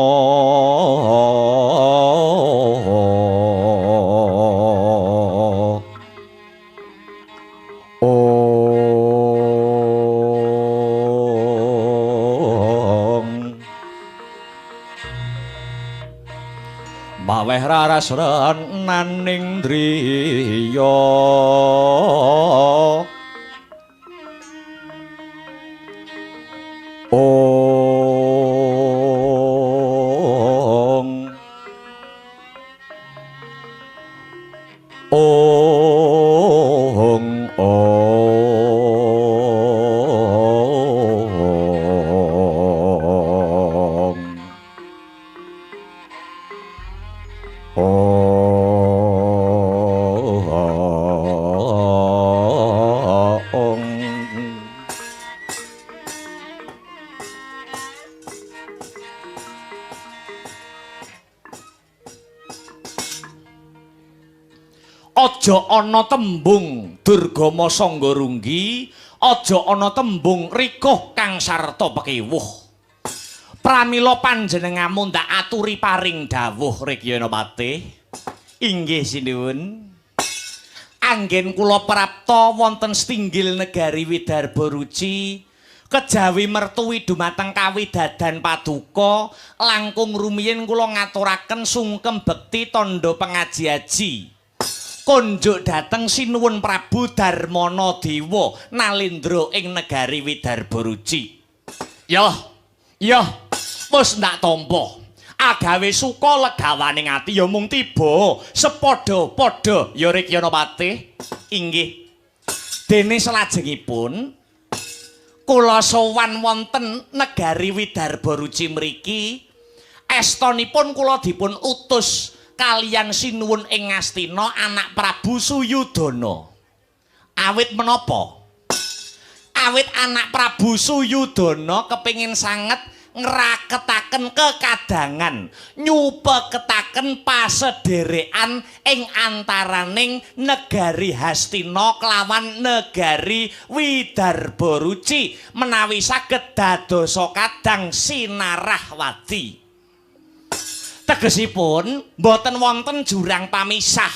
Meh raras renaning driya. Ong ong ong. Ong. Aja ana tembung Durgama Sangga Runggi, aja ana tembung rikuh kang sarta pekewuh. Pramila panjenenganmu ndak aturi paring dawuh Rekyana Patih. Inggih sinuwun. Anggen kula prapta wonten setinggil negari Widarba Ruci, kejawi mertuwi dumateng kawidadan paduka, langkung rumiyin kula ngaturaken sungkem bekti tandha pengaji-aji. Konjuk dhateng Sinuwun Prabu Darmana Dewa Nalendra ing negari Widarba Ruci. Yah, yah, wis ndak tampa. Agawe suka legawaning ati ya mung tiba sepadha-padha ya Rekyana Patih. Inggih. Dene salajengipun kula sowan wonten negari Widarba Ruci mriki, estonipun kula dipun utus kalian sinuwun ing Ngastina anak Prabu Suyudana. Awit menapa? Awit anak Prabu Suyudana kepingin sanget ngraketaken kekadangan, nyupeketaken pasederekan ing antaraning negari Hastina kelawan negari Widarba Ruci menawi saged dadosa kadang sinarah wadi. Tegesipun mboten wonten jurang pamisah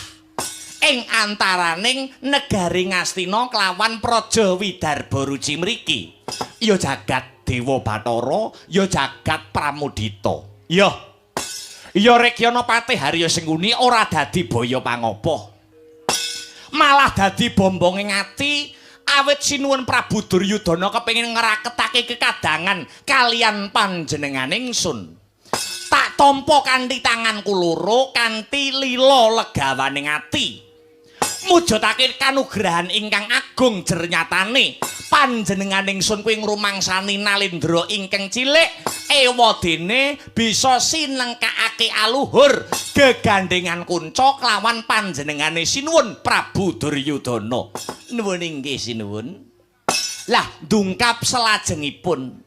ing antaraning negari Ngastina kelawan Praja Widarba Ruci mriki. Ya jagat Dewa Bathara, ya jagat Pramudita. Ya. Ya Rekyana Patih Harya Sengkuni ora dadi baya pangapa. Malah dadi bombonge ati awit Sinuwun Prabu Duryudana kepengin ngraketake kekadangan kalian panjenengane ingsun. Tak tampa kanthi tanganku loro kanthi lila legawaning ati. Mujudake kanugrahan ingkang agung jernyatane panjenengan ingsun kuwi ngrumangsani Nalendra ingkang cilik ewadene bisa sinengkakake aluhur gegandhengan kunca kelawan panjenengane Sinuwun Prabu Duryudana. Nuwun inggih sinuwun. Lah ndungkap salajengipun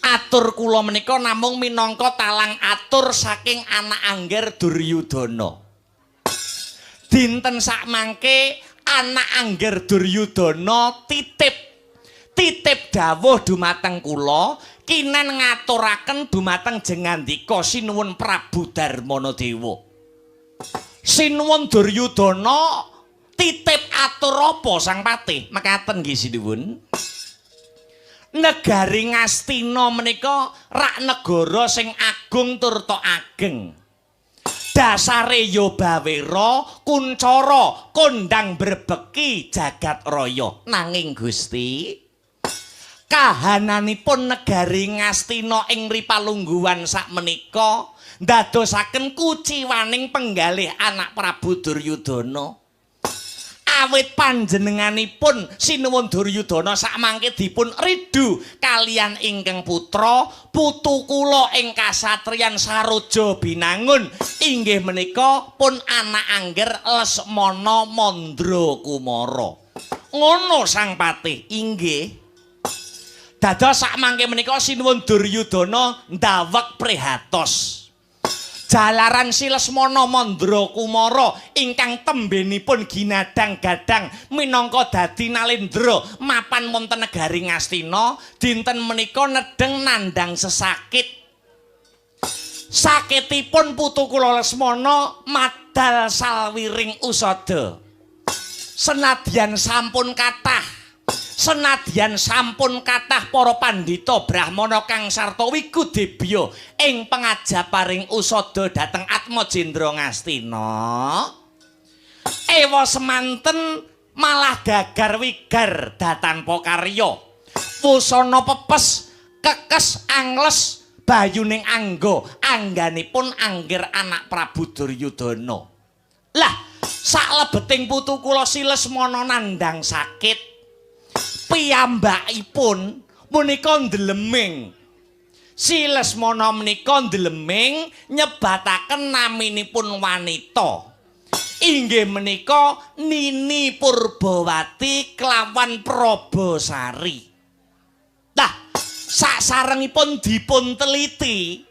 atur kula menika namung minangka talang atur saking anak angger Duryudana. Dinten sakmangke anak angger Duryudana titip dawuh dumateng kula kinen ngaturaken dumateng jengandika Sinuwun Prabu Darmana Dewa. Sinuwun Duryudana titip atur apa Sang Patih? Mekaten nggih sinuwun. Negari Ngastina menika rak negara sing agung turta ageng. Dasare ya bawera kuncara kondang brebeki jagat raya. Nanging Gusti, kahananipun negari Ngastina ing ripalungguhan sakmenika ndadosaken kuciwaning penggalih anak Prabu Duryudana. Awit panjenenganipun Sinuwun Duryudana sakmangke dipun ridhu kalian ingkang putra putu kula ing kasatriyan Saroja Binangun inggih menika pun anak angger Lesmana Mandra Kumara. Ngono Sang Patih. Inggih. Dados sakmangke menika Sinuwun Duryudana ndawek prihatos. Jalaran si Lesmana Mandra Kumara ingkang tembenipun ginadang gadang minangka dadi Nalendra mapan wonten negari Ngastina dinten menika nedheng nandhang sesakit. Sakitipun putu kula Lesmana madal salwiring usada. Senadyan sampun kathah, Senadyan sampun kathah para pandhita brahmana kang sarta wigudebya ing pangajaparing usada dhateng Atmajendra Ngastina. Ewa semanten malah gagar wigar datanpa karya. Wusana pepes, kekes angles bayuning angga, angganipun anggir anak Prabu Duryudana. Lah, saklebeting putu kula Si Lesmana nandhang sakit. Piyambakipun menika ndleming. Si Lesmana menika ndleming nyebataken naminipun wanita. Inggih menika Nini Purbawati kelawan Probosari. Lah, saksarengipun dipun teliti.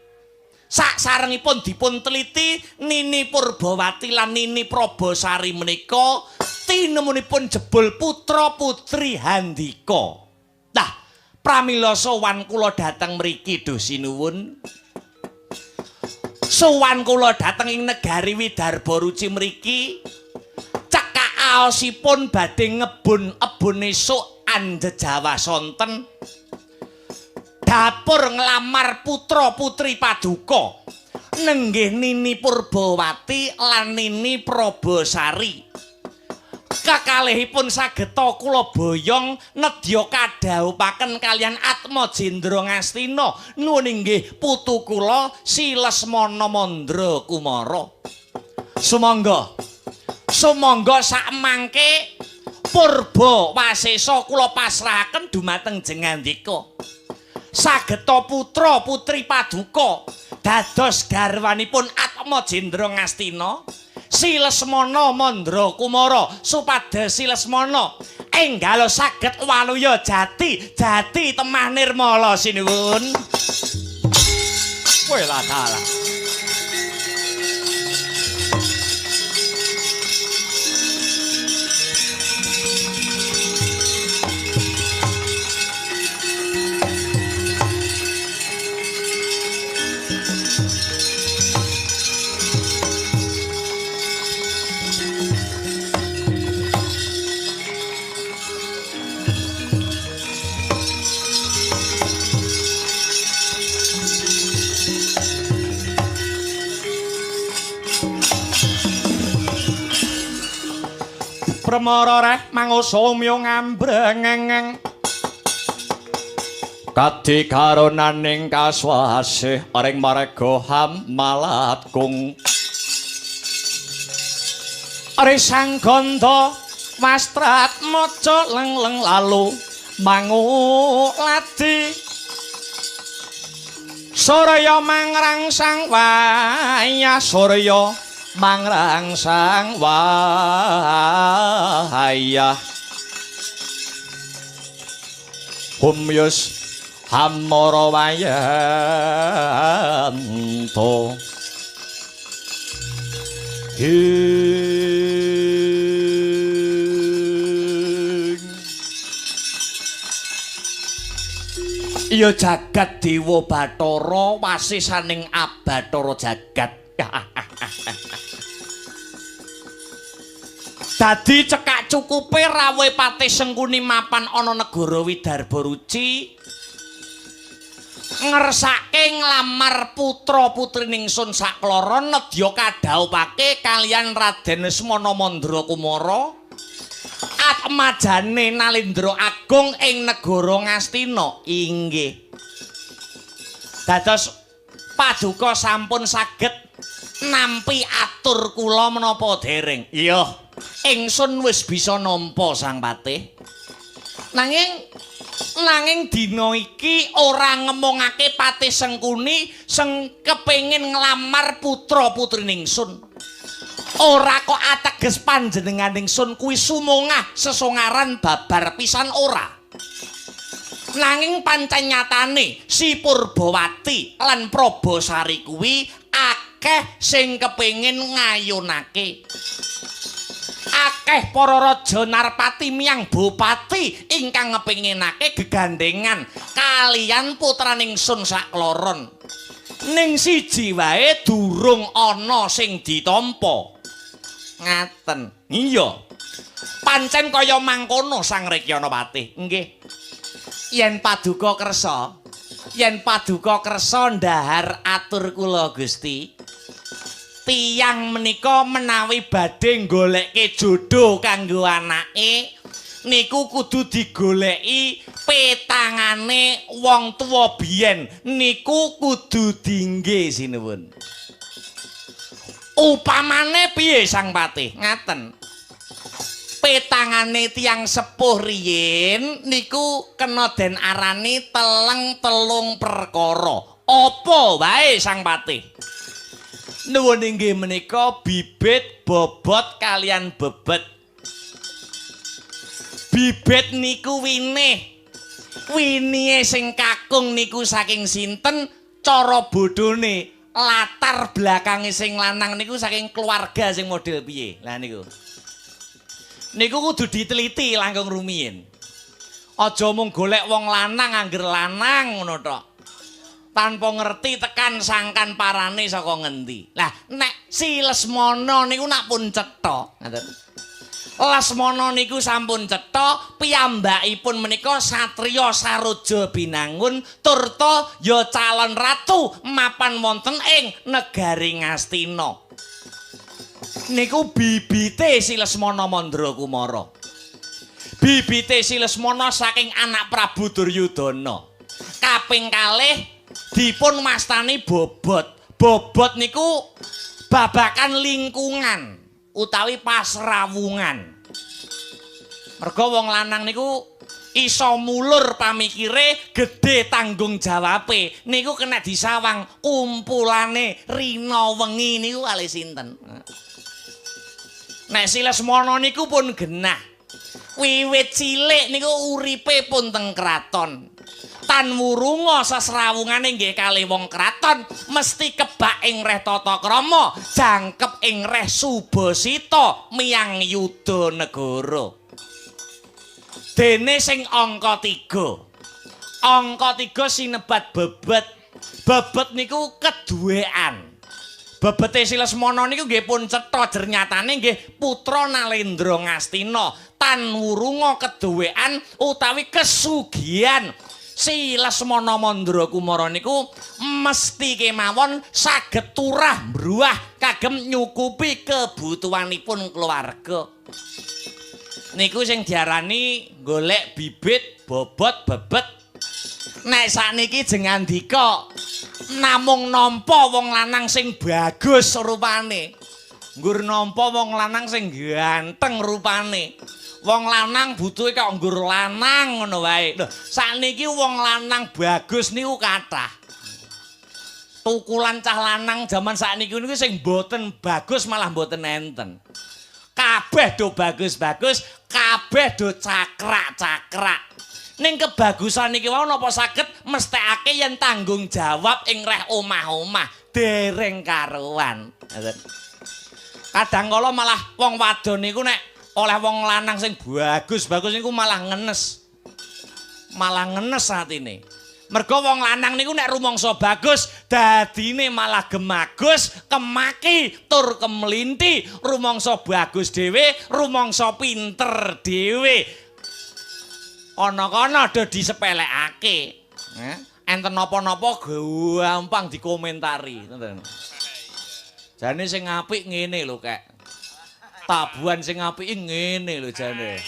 Saksarengipun dipun teliti Nini Purbawati lan Nini Probosari menika tinemunipun jebul putra putri Handika. Lah, pramila sowan kula dhateng mriki duh sinuwun. Sowan kula dhateng ing negari Widarba Ruci mriki cekak aosipun badhe ngebun ebun esuk anjejawa sonten. Dapur nglamar putra putri paduka nenggih Nini Purbawati lan Nini Probosari. Kekalihipun sageta kula boyong nedya kadhawuhaken kaliyan Atmajendra Ngastina nuwun inggih putu kula Si Lesmana Mandra Kumara. Sumangga sumangga sakmangke purba wasesa kula pasrahaken dumateng Jengandika. Sageta putra putri paduka dados garwanipun Atmajendra Ngastina Si Lesmana Mandra Kumara supados Si Lesmana enggalo saged waluya jati jati temah nirmala sinuwun. Kowe lah dalah. Premara reh mangusumya ngambrengeng kadi karonaning kaswasih ring marga hamalatkung risang gandha wastrat maca leng-leng lalu manguladi surya mangrangsang wayah surya mangrangsang wayah humyus hamara wayanto hing iya jagat dewa bathara wasisaning abathara jagat. Dadi cekak cukupe rawuhe Patih Sengkuni mapan ana negara Widarba Ruci ngersake nglamar putra putrining sun saklara nedya kadhawuhake kaliyan Raden Lesmana Mandra Kumara atmajane Nalendra Agung ing negara Ngastina. Inggih. Dados paduka sampun saged nampi atur kula menapa dereng? Iya, ingsun wis bisa nampa Sang Patih. Nanging dina iki ora ngemongake Patih Sengkuni sing kepengin nglamar putra putrining sun. Ora kok ateges panjenenganing sun kuwi sumongah sesongaran babar pisan ora. Nanging pancen nyatane si Purbawati lan Probosari kuwi akeh sing kepengin ngayunake. Akeh para raja narpati miyang bupati ingkang ngepinginake gegandengan kaliyan putraning sun sakloron. Ning siji wae durung ana sing ditampa. Ngaten. Iya. Pancen kaya mangkono Sang Rekyana Patih. Nggih. Yen paduka kersa, yen paduka kersa ndahar atur kula Gusti. Tiyang menika menawi badhe goleke jodho kanggo anake niku kudu digoleki petangane wong tuwa biyen niku kudu dingge sinuwun. Upamane piye Sang Patih? Ngaten. Petangane tiyang sepuh riyin niku kena den arani teleng telung perkara. Apa wae Sang Patih? Nuwun inggih menika bibit, bobot kalian bebet. Bibit niku winih. Winihe sing kakung niku saking sinten? Cara bodhone latar belakange sing lanang niku saking keluarga sing model piye? Lah niku. Niku kudu diteliti langkung rumiyin. Aja mung golek wong lanang angger lanang ngono tok. Tanpa ngerti tekan sangkan parane saka ngendi. Lah nek si Lesmana niku nak pun cetha, ngoten. Lesmana niku sampun cetha, piyambakipun menika satriya saroja binangun turta ya calon ratu mapan wonten ing negari Ngastina. Niku bibite si Lesmana Mandra Kumara. Bibite si Lesmana saking anak Prabu Duryudana. Kaping kalih dipun mastani bobot. Bobot niku babakan lingkungan utawi pasrawungan. Mergo wong lanang niku iso mulur pamikire, gedhe tanggung jawabe. Niku kena disawang kumpulane rina wengi niku kalih sinten. Nek si Lesmana niku pun genah. Wiwit cilik niku uripe pun teng kraton. Tan wurunga sesrawungane nggih kalih wong kraton, mesti kebak ing reh tata krama, jangkep ing reh subasita miyang yuda negara. Dene sing angka 3. Angka 3 sinebat bebet. Bebet niku keduwean. Bebete si Lesmana niku nggih pun cetha jernyatane nggih putra Nalendra Ngastina tan wurunga keduwean utawi kesugihan. Si Lesmana Mandra Kumara niku mesti kemawon saged turah mbruah kagem nyukupi kebutuhanipun keluarga. Niku sing diarani golek bibit, bobot, bebet. Nek sakniki jeng ngandika namung nampa wong lanang sing bagus rupane. Nggur nampa wong lanang sing ganteng rupane. Wong lanang butuhe kok nggur lanang ngono wae. Lho, sakniki wong lanang bagus niku kathah. Tukulan cah lanang jaman sakniki niku sing mboten bagus malah mboten enten. Kabeh do bagus-bagus, kabeh do cakrak-cakrak. Ning kebagusan iki wau napa saged mesthekake yen tanggung jawab ing reh omah-omah dereng karuan. Kadang kala malah wong wadon niku nek oleh wong lanang sing bagus-bagus niku malah ngenes. Malah ngenes atine. Mergo wong lanang niku nek rumangsa bagus, dadine malah gemagus, kemaki, tur kemlinti, rumangsa bagus dhewe, rumangsa pinter dhewe. Ana kono do disepelekake. Enten napa-napa gampang dikomentari, ngoten. Jane sing apik ngene lho, Kek. Tabuhan sing apik ngene lho jane.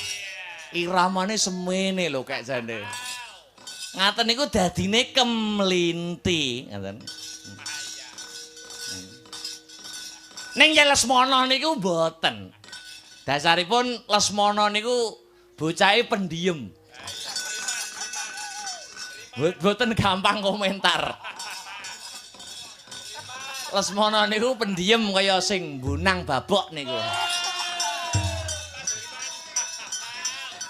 Iramane semene lho Kek jane. Ngaten niku dadine kemlinti, ngaten. Ning yen Lesmana niku mboten. Dasaripun Lesmana niku bocahe pendiem. Mboten gampang komentar. Lesmana niku pendiem kaya sing mbunang babok niku.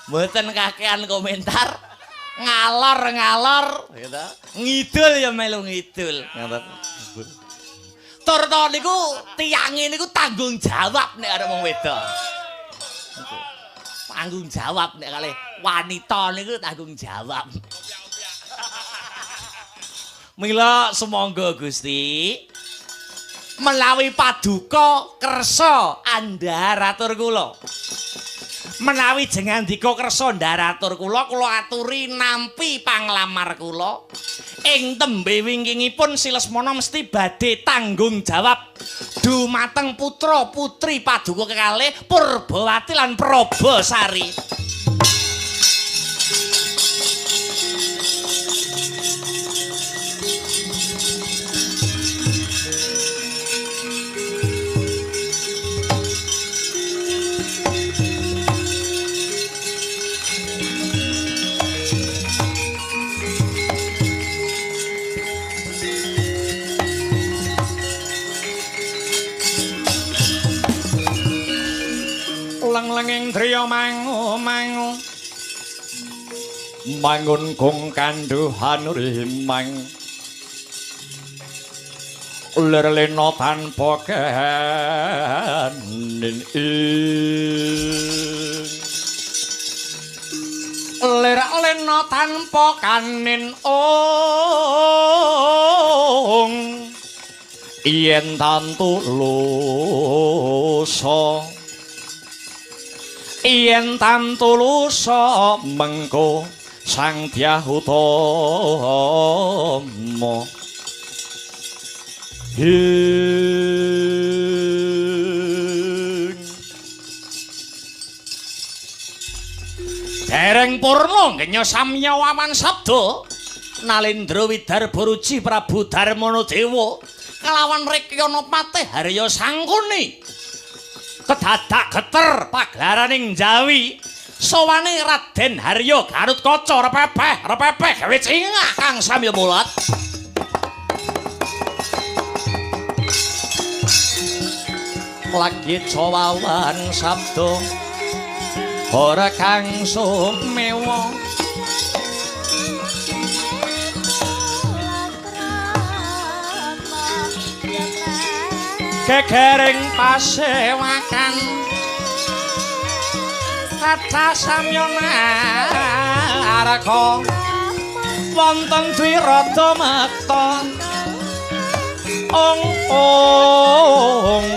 Mboten kakean komentar, ngalor-ngalor gitu. Ngidul ya melu ngidul. Ngoten. Tur to niku tiyange niku tanggung jawab nek arep wong wedok. Tanggung jawab nek kalih wanita niku tanggung jawab. Mila sumangga Gusti menawi paduka kersa andhar atur kula. Menawi jengandika kersa ndaratur kula, kula aturi nampi panglamar kula. Ing tembe wingkingipun si Lesmana mesti badhe tanggung jawab dumateng putra putri paduka kekalih Purbawati lan Prabasari. Leng-lenging driya mangu-mangu mangun kung kandhuhan rimang lir lena tanpa kenin lir lena tanpa kanin ong yen tantu lusa yen tantu lusa mengko Sang Dyah Utama. Hing dereng purna genya samya wawan sabda Nalendra Widarba Ruci Prabu Darmana Dewa kelawan Rekyana Patih Harya Sangkuni kedadak geter paglaraning Jawi sowane Raden Harya Garutkaca repepeh repepeh gawe cingah kang samya mulat. Lagi cawawan sabda ora kang sumewa gegering pasewakan kaca samya naraka wonten Dwirada mekta ong ong.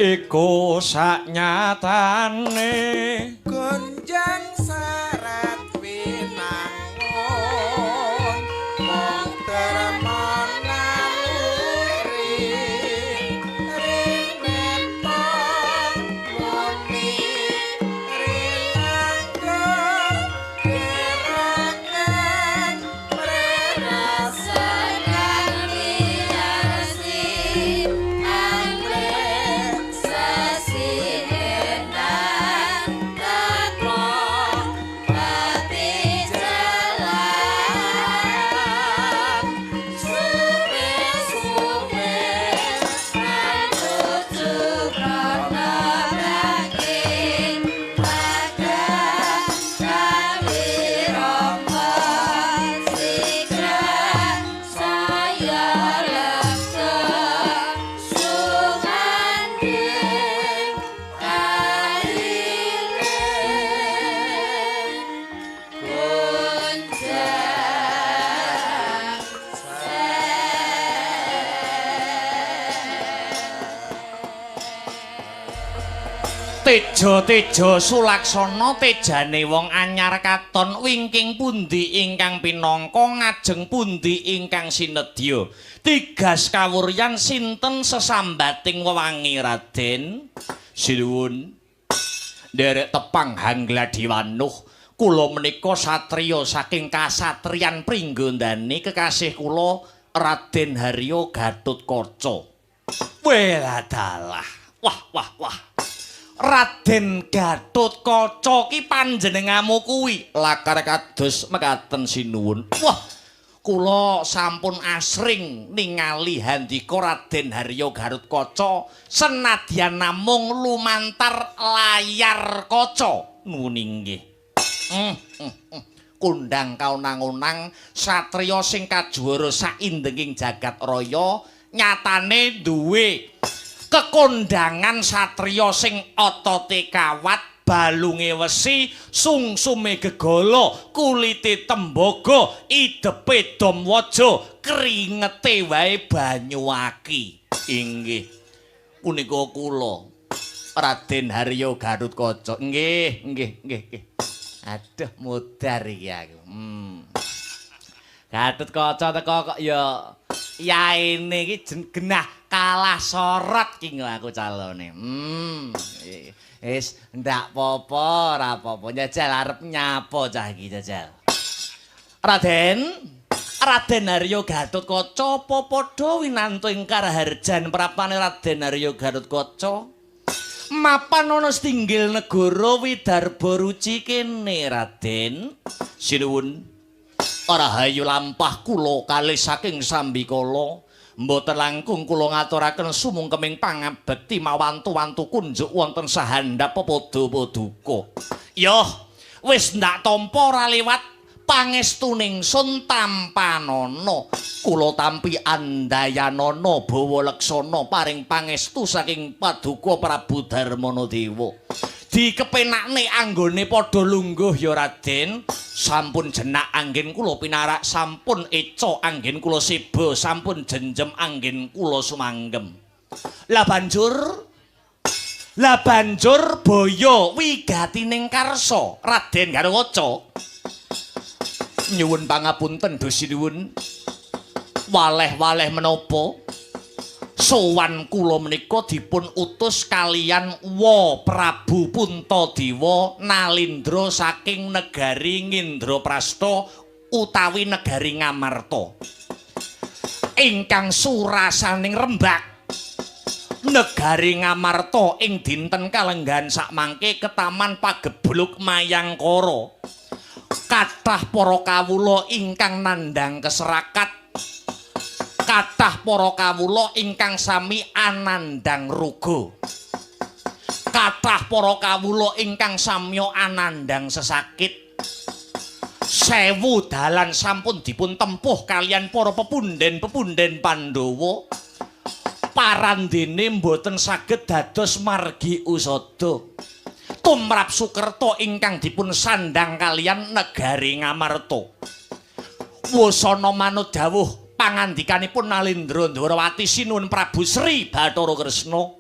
Iku saknyatane gonjang syarat winangun mung derma naluri rineta muni rinangger gerangan merasakan liarsi anggrek sesidenan tatro. Teja-teja sulaksana tejane wong anyar katon wingking pundi ingkang pinangka ngajeng pundi ingkang sinedya. Tigas kawuryan sinten sesambating wewangi Raden? Sinuwun. Nderek tepang Hanggladiwanuh, kula menika satriya saking kasatriyan Pringgondani kekasih kula Raden Haryo Gatotkaca. Weladalah. Wah wah wah. Raden Gatotkaca ki panjenengamu kuwi lakar kados mekaten sinuwun. Wah, kula sampun asring ningali handika Raden Haryo Gatotkaca senadyan namung lumantar layar kaca. Nuwun inggih. Kondang kaunang-unang satriya sing kajuwara saindenging jagat raya nyatane duwe kekondangan satriya sing otote kawat, balunge wesi, sungsume gegala, kulite tembaga, idepe dom waja, kringete wae banyu aki. Inggih. Punika kula Raden Haryo Gatotkaca. Nggih, nggih, nggih, nggih. Aduh, mudar iki aku. Gatotkaca teko kok ya yaene iki genah kalah sorot ki aku calone. Wis ndak apa-apa, ora apa-apa. Jajal arep nyapa cah iki jajal. Raden, Raden Haryo Gatotkaca apa padha winantu ing karaharjan prapane Raden Haryo Gatotkaca? Mapan ana setinggil negara Widarba Ruci kene Raden. Sinuwun. Rahayu lampah kula kalih saking sambikala. Mboten langkung kula ngaturaken sumungkeming pangabekti mawantu-wantu kunjuk wonten sahandap pepadha paduka. Yoh, wis ndak tampa ora liwat pangestuning sun tampanana. Kula tampi andayanana bawa leksana paring pangestu saking paduka Prabu Darmanadewa. Dikepenakne anggone padha lungguh ya Raden. Sampun jenak anggen kula pinarak, sampun eca anggen kula seba, sampun jenjem anggen kula sumanggem. Lah banjur boyo wigatining karsa Raden Gatotkaca. Nyuwun pangapunten Dusinuwun. Waleh-waleh menapa sowan kula menika dipun utus kaliyan Wa Prabu Puntadewa Nalindra saking negari Ngindraprasta utawi negari Ngamarta ingkang surasaning rembak negari Ngamarta ing dinten kalenggahan sakmangke ketaman pagebluk Mayangkara. Kathah para kawula ingkang nandhang keserakat, kathah para kawula ingkang sami anandhang ruga, kathah para kawula ingkang samya anandhang sesakit. Sewu dalan sampun dipun tempuh kaliyan para pepunden-pepunden Pandhawa, parandene mboten saged dados margi usada tumrap Sukerta ingkang dipun sandhang kaliyan negari Ngamarta. Wasana manut dawuh pangandikanipun Nalindra Ndwarawati sinuwun Prabu Sri Bathara Kresna,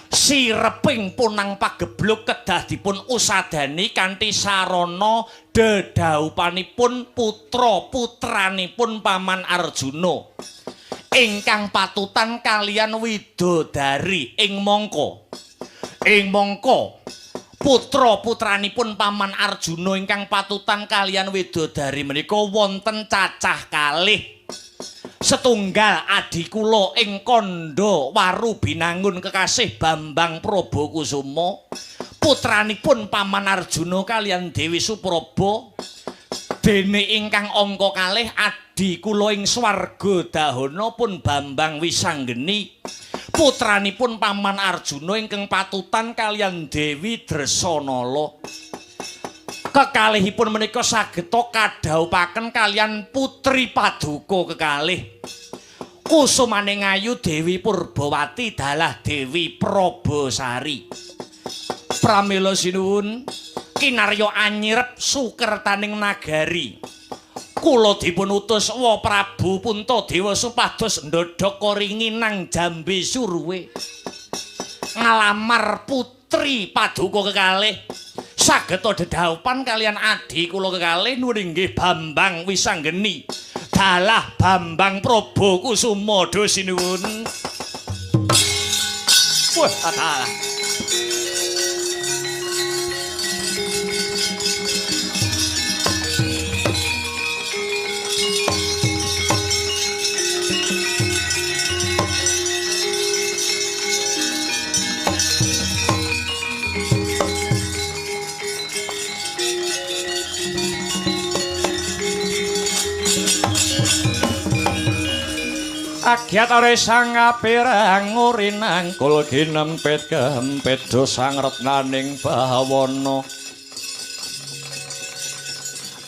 sireping punang pagebluk kedah dipun usadani kanthi sarana dedhaupanipun putra-putranipun Paman Arjuna ingkang patutan kaliyan widodari ing mangka. Ing mangka putra-putranipun Paman Arjuna ingkang patutan kaliyan widodari menika wonten cacah kalih. Setunggal adhi kula ing kandha Waru Binangun kekasih Bambang Prabakusuma, putranipun Paman Arjuna kaliyan Dewi Supraba. Dene ingkang angka kalih adhi kula ing swarga dahana pun Bambang Wisanggeni, putranipun Paman Arjuna ingkang patutan kaliyan Dewi Dresanala. Kekalihipun menika sageta kadhaupaken kaliyan putri paduka kekalih. Kusumaning ayu Dewi Purbawati dalah Dewi Prabasari. Pramila sinuwun kinarya anyirep sukertaning nagari. Kula dipun utus Wa Prabu Puntadewa supados ndhodhok koringi nang jambe surwe ngalamar putri paduka kekalih saged dedhaupan kalian adhi kula kekalih nuwun inggih Bambang Wisanggeni. Dalah Bambang Prabu Kusuma sinuwun. Wah, dalah. Agyat ore sang apirang urinangkul ginempit kempit dosang retnaning bawana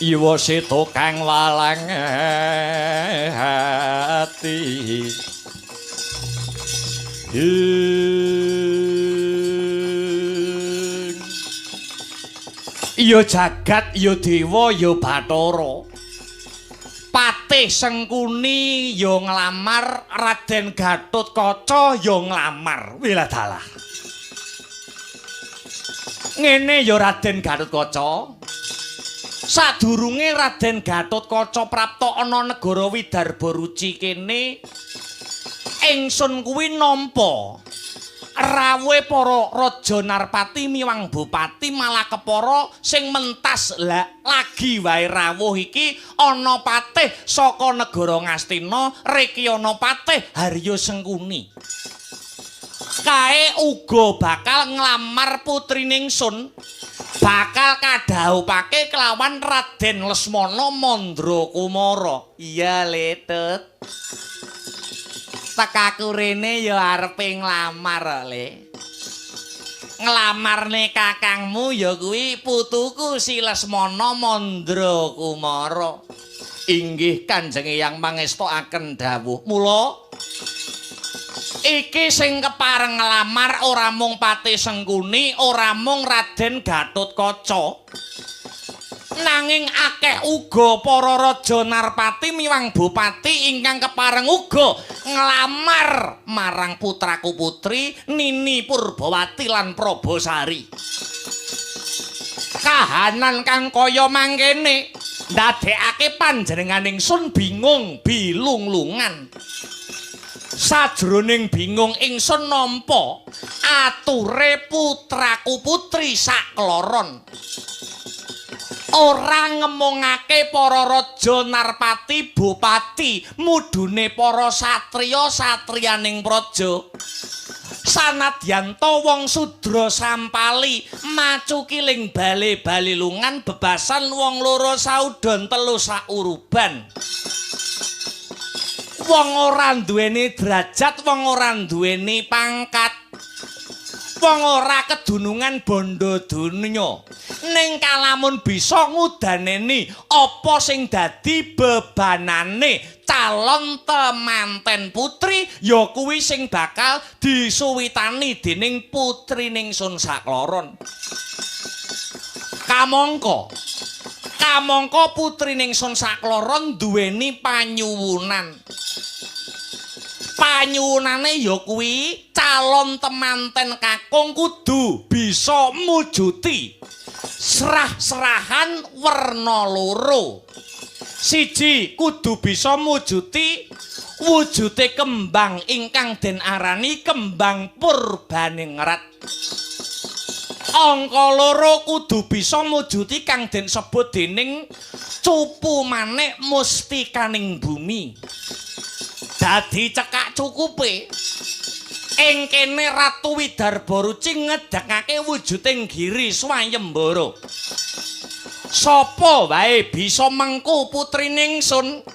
iwa sita kang walang ati iya jagat iya dewa iya bathara. Patih Sengkuni ya nglamar, Raden Gatotkaca ya nglamar. Wiladalah. Ngene ya Raden Gatotkaca. Sadurunge Raden Gatotkaca prapta ana negara Widarba Ruci kene, ingsun kuwi nampa rawuhe para raja narpati miwang bupati malah kepara sing mentas lagi wae rawuh iki ana patih saka negara Ngastina reki ana patih Harya Sengkuni. Kae uga bakal nglamar putrine ingsun, bakal kadhawuhake kelawan Raden Lesmana Mandra Kumara. Iya Le Tut. Tekaku rene ya arepe nglamar Le. Nglamarne kakangmu ya kuwi putuku si Lesmana Mandra Kumara. Inggih Kanjeng Eyang mangestokaken dawuh. Mula iki sing kepareng nglamar ora mung Patih Sengkuni, ora mung Raden Gatotkaca. Nanging akeh uga para raja narpati miwang bupati ingkang kepareng uga nglamar marang putraku putri Nini Purbawati lan Probosari. Kahanan kang kaya mangkene ndadekake panjenenganing sun bingung bilunglungan. Sajroning bingung ingsun nampa ature putraku putri sakloron. Ora ngemongake para raja narpati bupati mudune para satriya satriyaning praja. Sanadyan ta wong sudra sampali macukiling bale-balilungan bebasan wong loro saudon telu sauruban. Wong ora duweni derajat, wong ora duweni pangkat, wong ora kedunungan bondo donya, ning kalamun bisa ngudaneni apa sing dadi bebanane calon temanten putri ya kuwi sing bakal disuwitani dening putrining sun sakloron. Kamangka kamangka putrining sun sakloron duweni panyuwunan. Panyuwunane ya kuwi calon temanten kakung kudu bisa mujuti serah-serahan werna loro. Siji kudu bisa mujuti wujude kembang ingkang den arani kembang purbaningrat. Angka loro kudu bisa mujuti kang den sebut dening cupu manik mustikaning bumi. Dadi cekak cukupe ing kene Ratu Widarba Ruci ngedekake wujuding giri swayembara. Sapa wae bisa mengku putrine ingsun?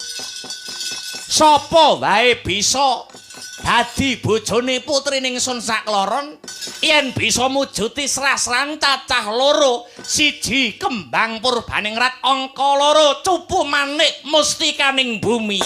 Sapa wae bisa dadi bojone putrine ingsun sakloron yen bisa mujuti srasran cacah loro, siji kembang purbaningrat, angka loro cupu manik mustikaning bumi.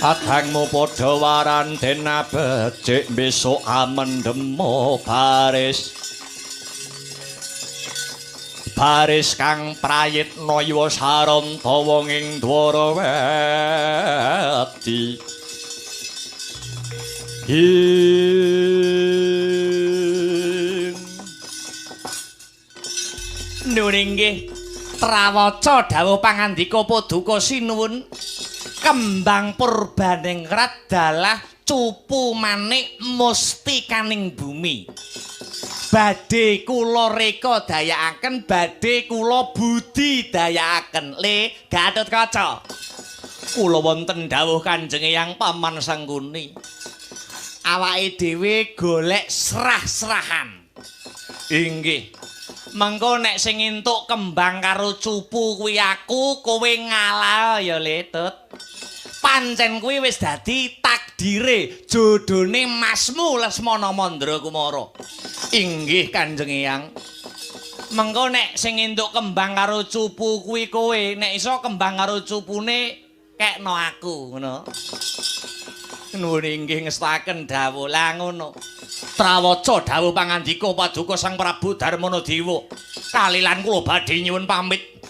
Kadangmu padha waran den becik besok amendemo baris. Baris kang prayitna yuwa saranta wong ing Dwarawati. Nuwun inggih trawaca dawuh pangandika paduka sinuwun. Kembang purbaningrat dalah cupu manik mustikaning bumi. Badhe kula reka dayakaken, badhe kula budidayakaken. Le Gatotkaca, kula wonten dawuh Kanjeng Eyang Paman Sangkuni. Awake dhewe golek serah-serahan. Inggih. Mengko nek sing entuk kembang karo cupu kuwi aku, kowe ngalah ya Le Tut. Pancen kuwi wis dadi takdire jodhone masmu Lesmana Mandra Kumara. Inggih Kanjeng Eyang. Mengko nek sing entuk kembang karo cupu kuwi kowe, nek iso kembang karo cupune kekno aku ngono. Nuwun inggih ngestaken dawuh. Lah ngono. Trawaca dawuh pangandika paduka Sang Prabu Darmana Dewa. Kalilan kula badhe nyuwun pamit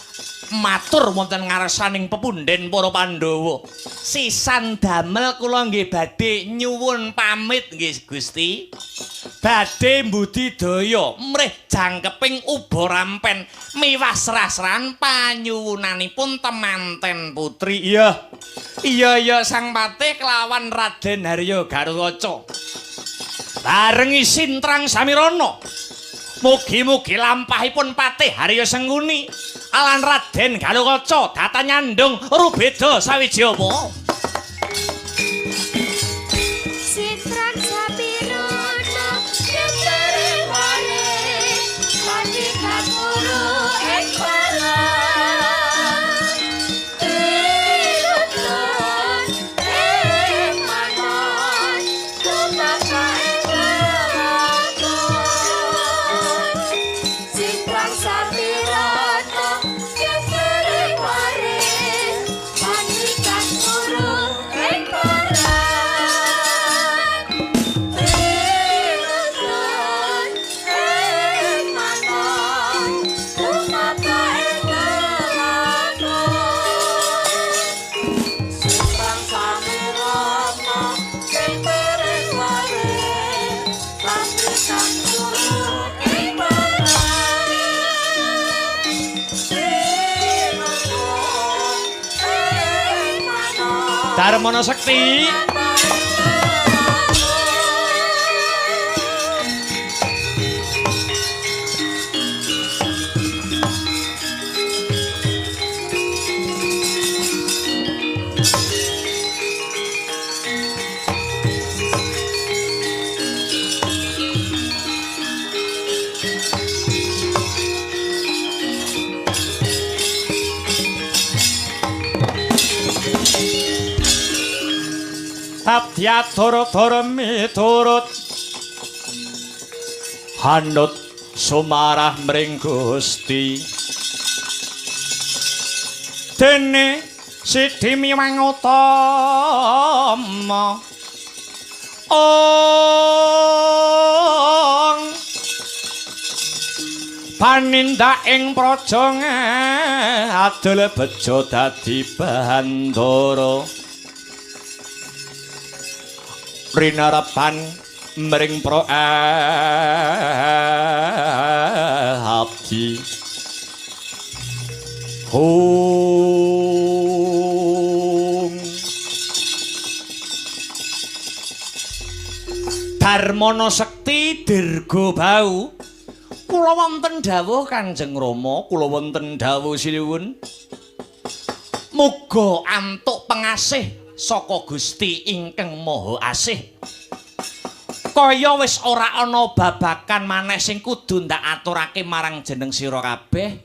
matur wonten ngarsaning pepunden para Pandhawa. Sisan damel kula nggih badhe nyuwun pamit nggih Gusti. Badhe mbudidaya mrih jangkeping uba rampen miwah serah-serahan panyuwunanipun temanten putri. Iya. Iya iya Sang Patih kelawan Raden Harya Garukaca. Barengi Sintrang Samirana. Mugi-mugi lampahipun Patih Harya Sengkuni alan Raden Garukaca datan nyandung rubeda sawiji apa. Sintrang Samirana jembareng ware pandhikat guru ing Darmana Sekti. Abdiatur miturut hanut sumarah mring Gusti dene sidhi miwang utama ong panindak ing praja adol bejo dadi bandara rinarepan mring pro abdi. Hung Darmana Sekti Dirga Bau, kula wonten dawuh Kanjeng Rama, kula wonten dawuh sinuwun. Muga antuk pengasih saka Gusti ingkang Maha Asih. Kaya wis ora ana babakan maneh sing kudu ndak aturake marang jeneng sira kabeh.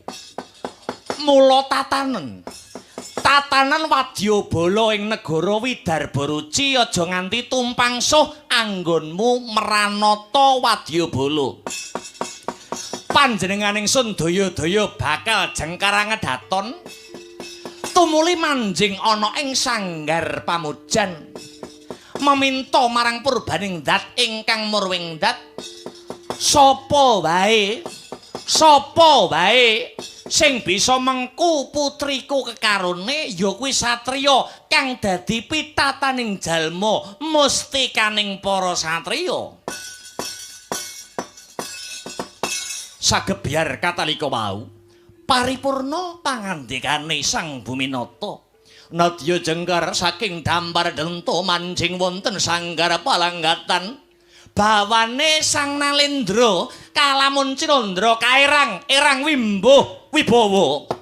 Mula tatanen. Tatanan wadyabala ing negara Widarba Ruci aja nganti tumpang suh anggonmu meranata wadyabala. Panjenenganing sun daya-daya bakal jengkarang daton. Tumuli manjing ana ing sanggar pamujan. Meminta marang purbaning dat ingkang murwing dat, sapa wae, sapa wae sing bisa mengku putriku kekarone ya kuwi satriya kang dadi pitataning jalma mustikaning para satriya. Sagebyar katalika wau paripurna pangandikane Sang Buminata. Nadya jengkar saking dampar denta manjing wonten sanggar palanggatan. Bawane Sang Nalendra kalamun Cinandra kaerang erang wimbuh wibawa.